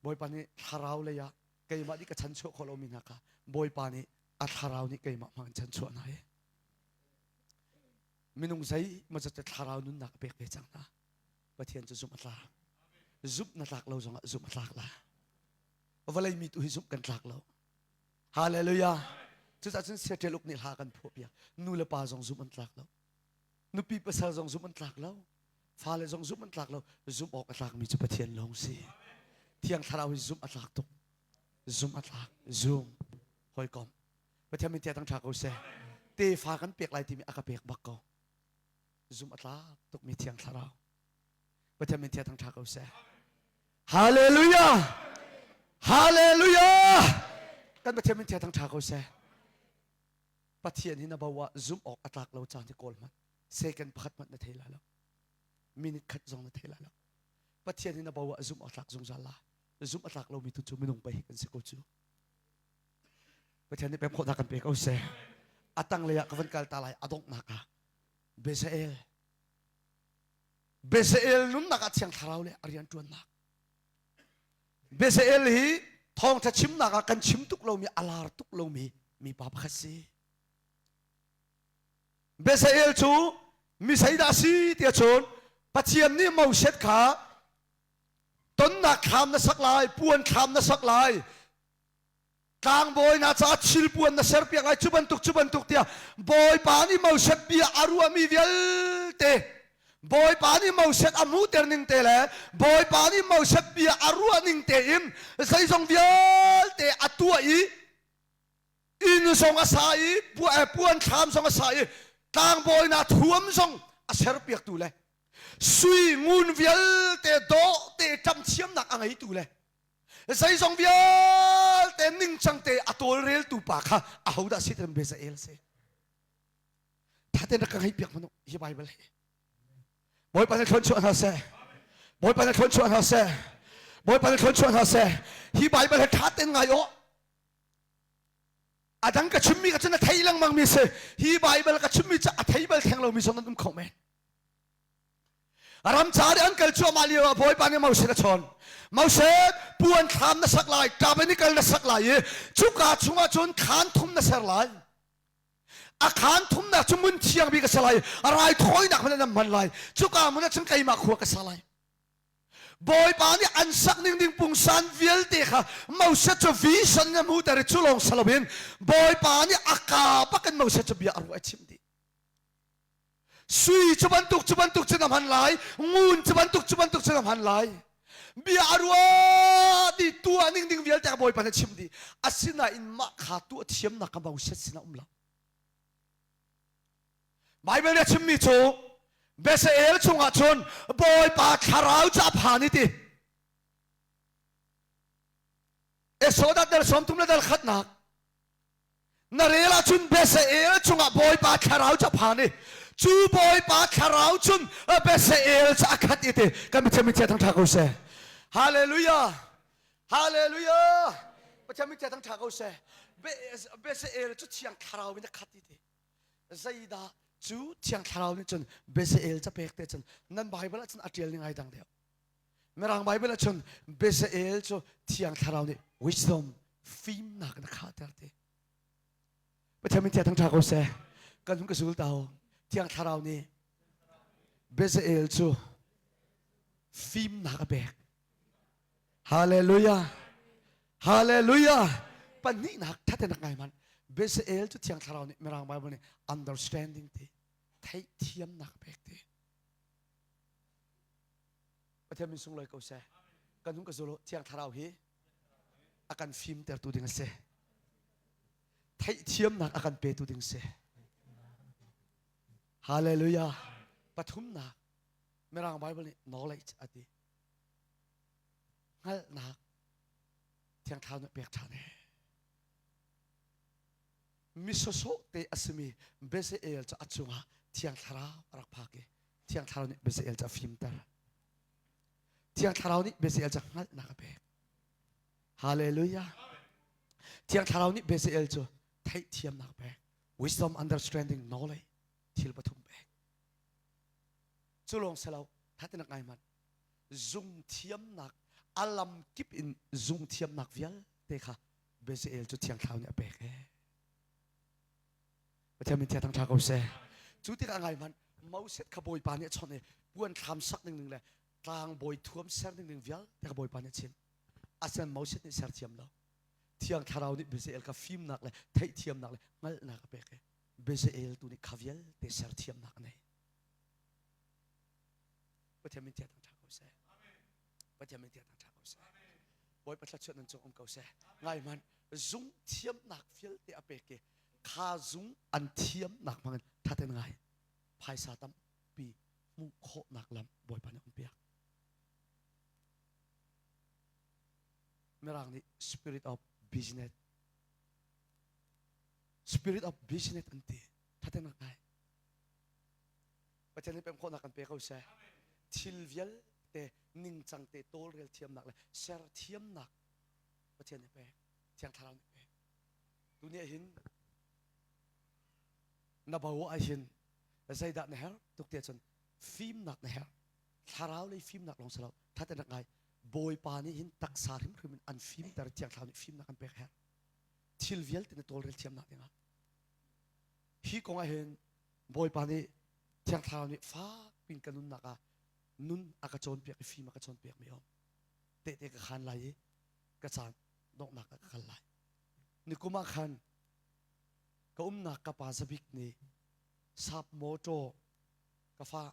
Bawipa nih thlarau lei ah keimah nih ka chanchuah khawh lomi hna kha Bawipa nih a thlarau nih keimah hmang in chanchuah hna hi. Minung zei maw te thlarau nunnak a pek ve cang hna. Pathian cu zumh a tlak. Zumh na tlak lo zongah zumh a tlak la. Vawlei mi tu hi zumh kan tlak lo. Hallelujah. Cucaah cun siaṭial uk nih hla kan phuah piak. Nu le pa zong zumh an tlak lo. Nupi pasal zong zumh an tlak lo. Fale zong zumh an tlak lo. Zumh awk a tlakmi cu Pathian lawng si. Thiang Thlarau hi zumh a tlak tuk. Zumh a tlak. Zum. Hawikom. Pathian min tiang ṭha ko seh. Tefa kan pek lai timi a ka pek bak ko. Zumh a tlak tukmi Thiang Thlarau. Pathian min thiang ṭha ko seh. Hallelujah! Hallelujah! Kan Pathian min thia thang ṭha ko seh. Pathian hi na bo ah zumh awk a tlak lo caan hi kawl hmanh. Second pakhat hmanh na thei lai lo. Minute khat zong na thei lai lo. Pathian hi na bo ah zumh awk tlak zungzal la. Zumh a tlak lomi tu cu minung pei kan si ko cu. Pathian nih pek khawhnak kan pe ko seh. A tanglei ah ka van kal ta lai a donghnak ah Bezael Bezael nunnak ah Thiang Thlarau le a rian ṭuannak Bezael hi thawngṭha chimnak ah kan chim tuk lomi a lar tuk lomi mipa pakhat si. Bezael cu mi zeidah a si tiah cun Pathian nih Moses kha tonnak thlam na sak lai, puan thlam na sak lai, tlangbawi hna caah thilpuan na serpiak lai cu bantuk cu bantuk tiah Bawipa nih Moses bia a ruahmi vialte Bawipa nih Moses a hmuhter ning te le Bawipa nih Moses bia a ruah ning tein zeizong vialte a tuah i inn zong a sa i puan thlam zong a sa i tlangbawi hna thuam zong a serpiaktu le sui ngun vialte dawh te ṭam thiamnak a ngeitu le zeizong vialte ningcang te a tawlreltu pa kha ahodah si tin Bezael si thaten rak ka ngei piak manu hi Bible hi Bawipa nih thlon chuah hna seh Bawipa nih thlon chuah hna seh Bawipa nih thlon chuah hna seh hi Bible hi thaten ngai aw a dang ka chimmi ka cun a thei lengmang mi si hi Bible ka chimmi cu a thei bal theng lomi zong nan um kho men Ramcar i an kal cuahmah lio ah Bawipa nih Moses a chawn. Moses, puan thlam na sak lai, tabernacle na sak lai i cuka chungah cun khaan thum na ser lai. A khaan thumnak cu mun thiang bik a si lai, a raithawinak hmanh nan hman lai. Cuka hmun ah cun keimah khua ka sa lai. Bawipa nih an sak ning ding pungsan vialte kha Moses cu vision in a hmuhter i cu lawng si loin Bawipa nih a kaa bak in Moses cu bia a ruah a chimh dih. Sui cu bantuk cu bantuk cun a hman lai, ngun cu bantuk cu bantuk cun a hman lai. Bia a ruah dih tuah ning ding vialte a Bawipa nih a chim dih. Asinain mah kha tuah thiamnak ka Moses sinah um lo. Bible nih a chimmi cu Besael chungah cun Bawipa thlarau cu a phan i ti. Esodat dal sawm thum le dal khatnak Na rel ahcun Besael chungah Bawipa thlarau cu a phan i cu Bawipa thlarau cun Besael cu a khat i ti kan Pathian min chia thangṭha ko seh. Hallelujah! Hallelujah! Pathian min chia thangṭha ko seh. Besael cu thiang thlarau in a khat i ti. Zeidah cu thiang thlarau nih cun Besael ca pek te cun nan Bible ah cun a ṭial ning ai dang deuh. Mirang Bible ah cun Bezael cu Thiang Thlarau nih wisdom fimnak na khahter ti. Pathian min thiang thangṭha ko seh. Kan hun ka zul tau. Thiang Thlarau nih Bezael cu fimnak a pek. Hallelujah. Hallelujah. Pahnihnak thatenak ngai man. Bezael cu Thiang Thlarau nih Mirang Bible nih understanding ti theihthiamnak a pek ti. Pathian min sunglawi ko seh. Kan hung ka zul Thiang Thlarau hi a kan fimtertu ding a si. Theihthiamnak a kan petu ding si. Hallelujah. Pathumnak Mirang Bible nih knowledge a ti. Hngalhnak Thiang Thlarau nih pek ṭhan he. Mi sawsawh te a simi Bezael cu a cungah Thiang Thlarau a rak phak i Thiang Thlarau nih Bezael cu a fimter. Thiang Thlarau nih Bezael cu hngalhnak a pek. Hallelujah. Thiang Thlarau nih Bezael cu theihthiamnak pek. Wisdom, understanding, knowledge thil pathum pek. Cu lawng si lo, thatinak ngai hmanh. Zung thiamnak, a lam kip in zung thiamnak vialte kha Bezael cu Thiang Thlarau nih a pek ee. Pathian min thiang thangṭha ko seh. Cu tikah ngai hmanh Moses kha Bawipa nih a chawnh i puan thlam sak ning ning le tlangbawi thuam ser ning ning vialte kha Bawipa nih a chimh. Asinain Moses nih ser thiam lo. Thiang Thlarau nih Bezael kha fimnak le theihthiamnak le hngalhnak a pek i Bezael tu nih kha vialte ser thiamnak a nei. Pathian min thiang thangṭha ko seh. Pathian min thiang thangṭha ko seh. Bawipa thluachuah nan cung um ko seh. Ngai hmanh zung thiamnak vialte a pek i kha zung an thiamnak hmangin thaten ngai phaisa tampi hmuh khawhnak lam Bawipa nih on piak. Mirang nih spirit of business. Spirit of business an ti. Thaten rak ngai. Pathian nih pem khawhnak kan pe ko seh. Thil vialte ningcang te tawlrel thiamnak le ser thiamnak Pathian nih pek. Thiang Thlarau nih pek. Tuni ah hin na bo ah hin zeidah na herh tuk te cun fimnak na herh. Thlarau lei fimnak lawng si lo. Thaten rak ngai. Bawipa nih hin taksa hrimhrim in an fimter Thiang Thlarau nih fimnak an pek herh. Thil vialte na tawlrel thiamnak dingah. Hi kong ah hin Bawipa nih Thiang Thlarau nih fak pin ka nunnak ah nun a ka cawnpiak i fim a ka cawnpiak mi um. Tehte ka khan lai i ka caan donghnak ah ka kal lai. Nikum ah khan ka umnak ka pa Zabik nih sap mawṭaw ka fa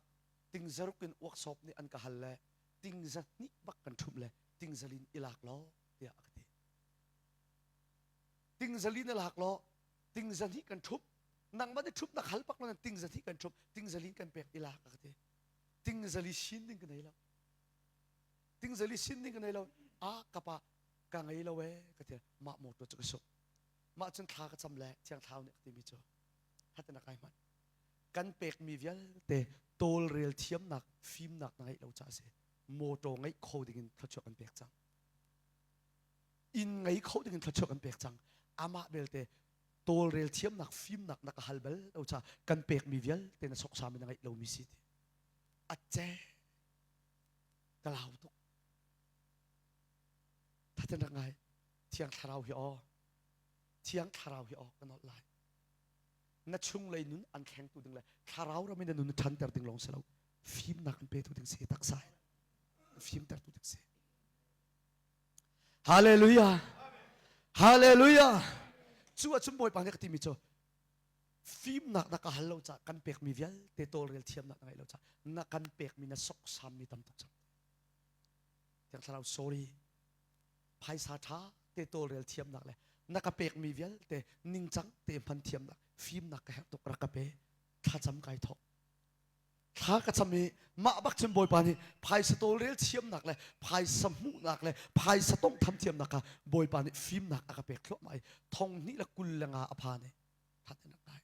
ting zaruk in workshop nih an ka hal le ting za hnih bak kan ṭhumh le ting zalin i lak law tiah a ka ti. Ting zalin i lak law ting zahnih kan ṭhumh nangmah nih ṭhumh nak hal bak lo ting zahnih kan ṭhumh ting zalin kan pek i lak a ka ti. Ting zali sin ding ka nei lo. Ting zali sin ding ka nei lo. A ka pa ka ngei lo ee ka ti. Mah motor cu ka suk. Mah cun thla ka cam le Thiang Thlarau nih a ka timi cu hatin a kai hmanh. Kan pekmi vialte tawlrel thiamnak fimnak na ngeih lo caah a si. Motor ngeih kho dingin thluachuah kan pek cang. Inn ngei kho dingin thluachuah kan pek cang. Amah belte tawlrel thiamnak fimnak na ka hal bal lo caah kan pekmi vialte na soksam in na ngeih lomi si ti. A ce ka lau tuk. Thaten rak ngai. Thiang Thlarau hi aw. Thiang Thlarau hi aw ka nolh lai. Na chunglei nun an thlengtu ding le thlarau ram in na nun ṭhanter ding lawng si lo. Fimnak an petu ding si taksa in fimtertu ding si. Hallelujah. Hallelujah. Cu ahcun Bawipa nih ka timi cu fimnak na ka hal lo caah kan pekmi vialte tawlrel thiamnak na ngeih lo caah na kan pekmi na soksammi tam tuk cang. Thiang Thlarau sorry. Phaisa ṭha te tawlrel thiamnak le na ka pekmi vialte ningcang te hman thiamnak fimnak ka herh tuk rak ka pe thlacam kai thawk thla ka cam i mah bak cun Bawipa nih phaisa tawlrel thiamnak le phaisa hmuhnak le phaisa tonghtham thiamnak kha Bawipa nih fimnak a ka pek thluahmah i thong hnih le 25 a phan i that in rak ngai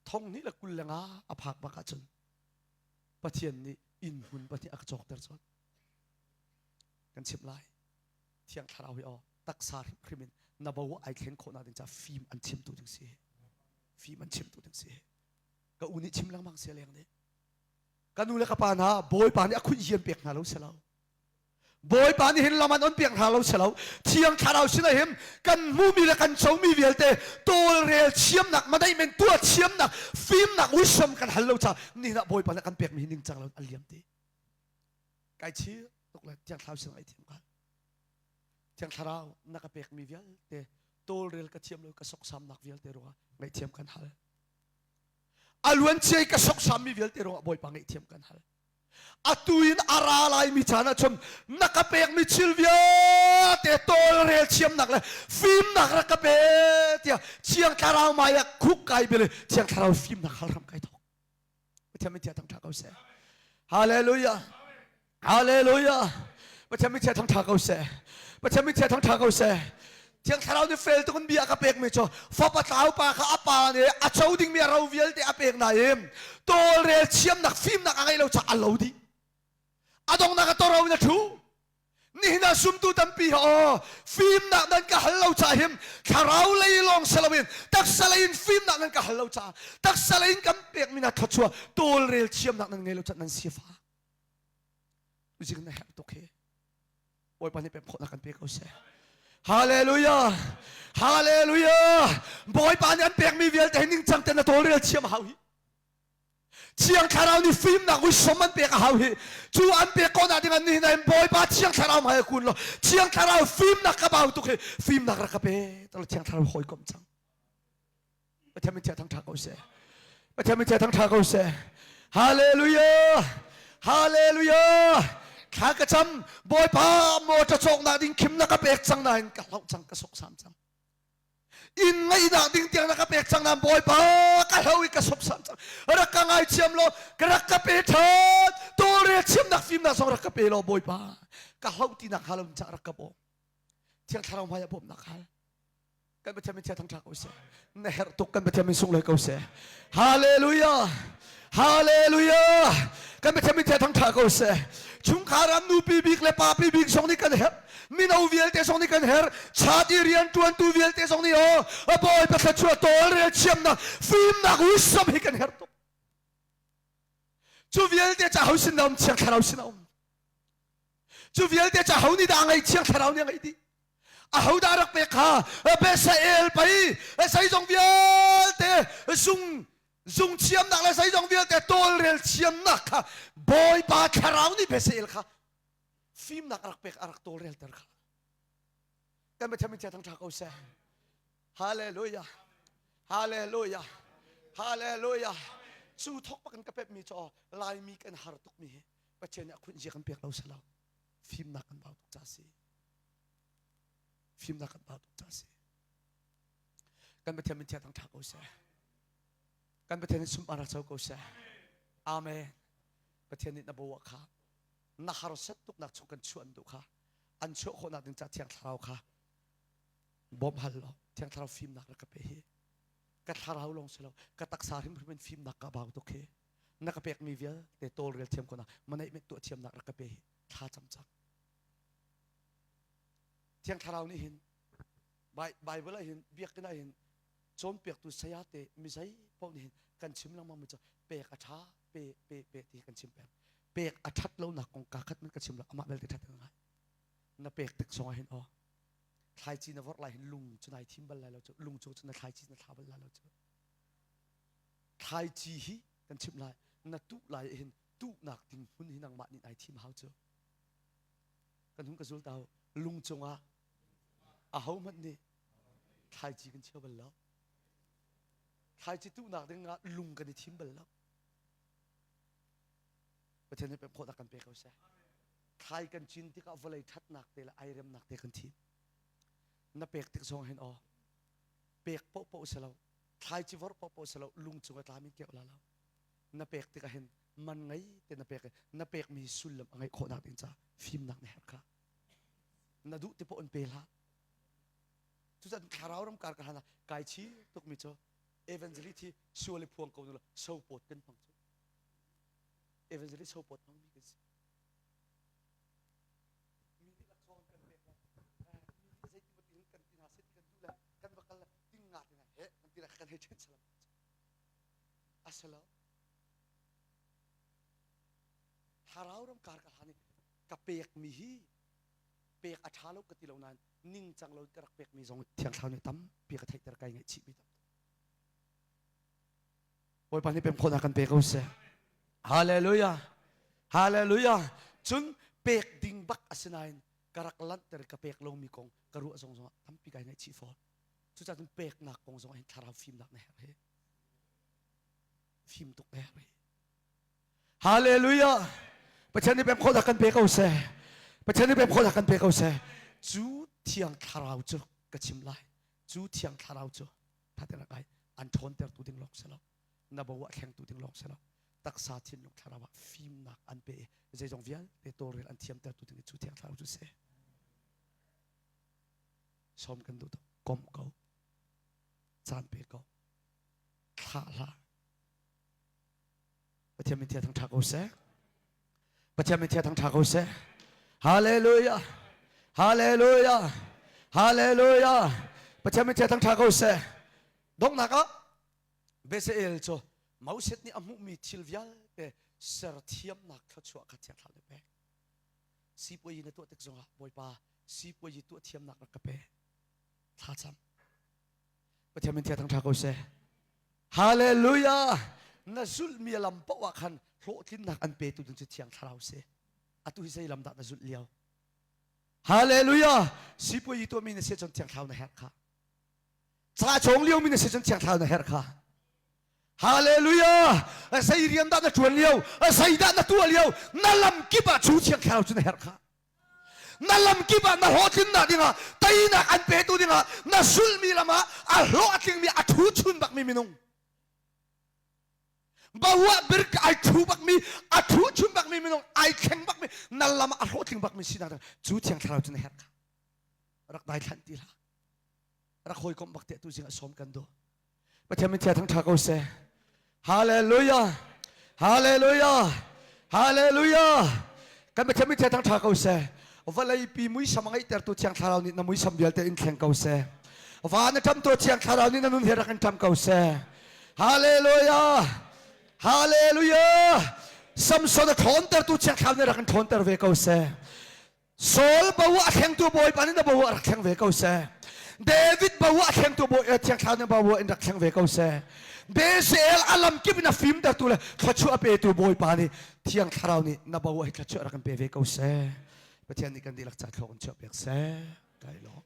thong hnih le 25 a phak bak ahcun Pathian nih inn hmun pahnih a ka cawkter cun kan chimh lai Thiang Thlarau hi aw taksa hrimhrim in na bo ai thlen khawh nak ding ca fim an chimtu ding si fim an chimtu ding si ka u nih chim lengmang sia leng nih ka nu le ka pa hna Bawipa nih a khunh hian pek hna lo si lo Bawipa nih hin lam an on piak hna lo si lo Thiang Thlarau sinah hin kan hmumi le kan comi vialte tawlrel thiamnak madaih tuah thiamnak fimnak wisdom kan hal lo ca nihin ah Bawipa nih kan pekmi hi ningcang lo an liam ti kai chir tuk le Thiang Thlarau sinah ai thiam ka Thiang Thlarau na ka pekmi vialte tawlrel ka thiam lo ka soksamnak vialte ruangah ngaihthiam kan hal a luancia i ka soksammi vialte ruangah Bawipa ngaihthiam kan hal atu in a ra laimi caan ahcun na ka pekmi thil vialte tawlrel thiamnak le fimnak rak ka pe tiah Thiang Thlarau hmai ah khuk kai bil i Thiang Thlarau fimnak hal hram kai thawk Pathian min thang ṭha ko seh Hallelujah Hallelujah Pathian min thang ṭha ko seh Pathian min thang ṭha ko seh Thiang Thlarau nih fel tuk in bia ka pekmi cu fapa tlau pa kha a pa nih a co dingmi a ro vialte a pek nain tawlrel thiamnak fimnak a ngeih lo caah a lo dih a donghnak a toro in a ṭhu nihin ah sumtu tampi ha aw fimnak nan ka hal lo caah hin thlarau lei lawng si loin taksa lei in fimnak nan ka hal lo caah taksa lei in kan pekmi na thluachuah tawlrel thiamnak nan ngei lo caah nan sifak Uzik na herh tuk hi Bawipa nih pek khawhnak kan pe ko seh Hallelujah Hallelujah Bawipa nih an pekmi vialte hi ningcang te na tawlrel thiam a hau hi Thiang Thlarau nih fimnak wisdom an pek a hau hi cu an pek ko nak ding an nihin ah Bawipa Thiang Thlarau hmai kun law Thiang Thlarau fimnak ka bau tuk hi fimnak rak ka pe talo Thiang Thlarau hawikom cang Pathian min thang ṭha ko seh Pathian min thang ṭha ko seh Hallelujah Hallelujah thla ka cam Bawipa motor cawknak ding khim na ka pek cang nain ka hlauh cang ka soksam cang inn ngeihnak ding tiang na ka pek cang nain Bawipa ka hlo i ka soksam cang rak ka ngaithiam law ka rak ka pe ṭhan tawlrel thiamnak fimnak zong rak ka pe law Bawipa ka hloh tinak hnga lo in cah rak ka bawm Thiang Thlarau hmai ah bawmhnak hal. Kan Pathian min chia thangṭha ko seh. Na herh tuk kan Pathian min sunglawi ko seh. Hallelujah. Hallelujah. Kan Pathian min chia thangṭha ko seh. Chungkhar am nupi bik le papi bik zong nih kan herh. Mino vialte zong nih kan herh. Chati rianṭuantu vialte zong nih aw a Bawipa thluachuah tawlrel thiamnak fimnak wisdom hi kan herh tuk. Cu vialte ca ho sin dah um Thiang Thlarau sin a um. Cu vialte ca ho nih dah a ngeih Thiang Thlarau nih a ngeih dih. Ahodah rak pek kha Besael pei zeizong vialte zung zung thiamnak le zeizong vialte tawlrel thiamnak kha Bawipa thlarau nih Besael kha fimnak a rak pek a rak tawlrelter kha kan Pathian min chia thangṭha ko seh. Hallelujah. Hallelujah. Hallelujah. Cu thok bak in ka pep mi cu Laimi kan har tuk mi hi Pathian nih a khunh zia kan pek lo selo fimnak kan bau tuk ca si. Fimnak kan bau tuk ca si. Kan Pathian min thiang thangṭha ko seh. Kan Pathian nih sunpar co ko seh. Amen. Pathian nih na bawa kha na harsat tuknak chung kan chuah an duh kha an chuah khawhnak ding ca Thiang Thlarau kha bawmh hal law Thiang Thlarau fimnak rak ka pe hi. Ka thlarau lawng si lo ka taksa hrimhrim in fimnak ka bau tuk hi. Na ka pekmi vialte tawlrel thiam ko na manaih met tuah thiamnak rak ka pe hi. Thla cam cang. Thiang Thlarau nih hin Bible ah hin biakinn ah hin cawnpiaktu saya te mizei paoh nih hin kan chim lengmang mi cu pek a ṭha pe pe pe ti kan chim peng pek a ṭhat lonak kong ka khat man ka chim lo amah belte ṭhat ngai na pek tik zong ah hin aw thlaici na vorh lai hin lung cu nai thim bal lai lo cu lung cu na thlaici na thla bal lai lo cu thlaici hi kan chim lai na tuh lai hin tuhnak ding hmun hi nangmah nih nai thim hau cu kan hun ka zul tau lung cungah ahohmanh nih thlaici kan chia bal lo thlaici tuhnak ding ah lung kan i thim bal lo Pathian nih pek khawhnak kan pe ko seh thlai kan cin tikah vawlei ṭhatnak te le airemnak te kan thim na pek tik zong hin aw pek pohpoh si lo thlaici vorh pohpoh si lo lung cung a tlami keuh la lo na pek tikah hin man ngei te na pek na pekmi sullam a ngeih khawhnak ding ca fimnak na herh kha na duh ti poh in pe hlah cucaah thlarau ram kar ka hlan ah kai chi tukmi cu evangelist hi sual i phuang ko nu sopawt kan hmang cu evangelist sopawt hmangmi kan si mi nih laksawng kan pek la mi nih zeiti matin kan ti hna seh ti kan duh le kan va kal le ting nga ti hna he kan ti le kan hei ṭhen salam asilo thlarau ram kar ka hlan i ka pekmi hi pek a ṭha lo ka ti lo nain ningcang lo ka rak pekmi zong thiang thlarau nih tampi ka theihter kai ngaihchihmi tam Bawipa nih pem khawhnak kan pe ko seh. Hallelujah. Hallelujah. Cun pek ding bak asinain ka rak lanhter ka pek lomi kong ka ruah zong zongah tampi kai ngaihchih fawn. Cucaah cun peknak kong zong hin thlarau fimnak na herh hi. Fim tuk na herh hi. Hallelujah. Pathian nih pem khawhnak kan pe ko seh. Pathian nih pem khawhnak kan pe ko seh. Cu thiang thlarau cu ka chim lai. Cu thiang thlarau cu thater ngai an ṭhawntertu ding lawng si lo. Na bo ah thlengtu ding lawng si lo. Taksa thinlung thlarau ah fimnak an pe i zeizong vialte tawlrel an thiamtertu ding cu thiang thlarau cu si. Sawm kan duh tuk. Kom ko. Caan pe ko. Thlah hlah. Pathian min thang ṭha ko seh. Pathian min thang ṭha ko seh. Hallelujah. Hallelujah. Hallelujah. Pathian min thang ṭha ko seh. Donghnak ah Besael cu Moses nih a hmuhmi thil vialte serthiamnak thluachuah kha Thiang Thlarau nih pek. Sipuayi na tuah tik zongah Bawipa sipuayi tuah thiamnak rak ka pe. Thlacam. Pathian min thang ṭha ko seh. Hallelujah! Na zulhmi lam paoh ah khan hlawhtlinnak an petu ding cu Thiang Thlarau si. Atu hi zei lam dah na zulh lio? Hallelujah! Sipuayi tuahmi na si cun Thiang Thlarau na herh kha. Ca cawng liomi na si cun Thiang Thlarau na herh kha. Hallelujah! Zei rian dah na ṭuan lio? Zei dah na tuah lio? Na lam kip ah cu Thiang Thlarau cu na herh kha. Na lamkip ah na hlawhtlinnak dingah teinak an petu dingah na sulmi lam ah a hlawh a tlingmi a ṭhu chun bakmi minung bahuah birk ai ṭhu bakmi a ṭhu chun bakmi minung ai thleng bakmi na lam ah a hlawhtling bakmi sinak ding cu thiang thlarau cu na herh kha rak dai thlanh ti hlah. Rak hawikomh bak te tu zing ah sawm kan duh. Pathian min thia thang tha ko seh. Hallelujah. Hallelujah. Hallelujah. Kan Pathian min thia thang tha ko seh. Vawlei pi muisam a ngeihtertu Thiang Thlarau nih na muisam vialte in thleng ko seh. Van a ṭamtu Thiang Thlarau nih na nun he rak in ṭam ko seh. Hallelujah. Hallelujah. Samson a ṭhawntertu Thiang Thlarau nih rak in ṭhawnter ve ko seh. Saul bo a thlengtu Bawipa nih na bo a rak thleng ve ko seh. David bo a thlengtu Bawi Thiang Thlarau nih bo in rak thleng ve ko seh. Bezeel a lam kip in a fimtertu le thluachuah a petu Bawipa nih Thiang Thlarau nih na bo hi thluachuah rak in pe ve ko seh. Pathian nih kan dihlak ca thlawk in chuah piak seh. Kai lawm.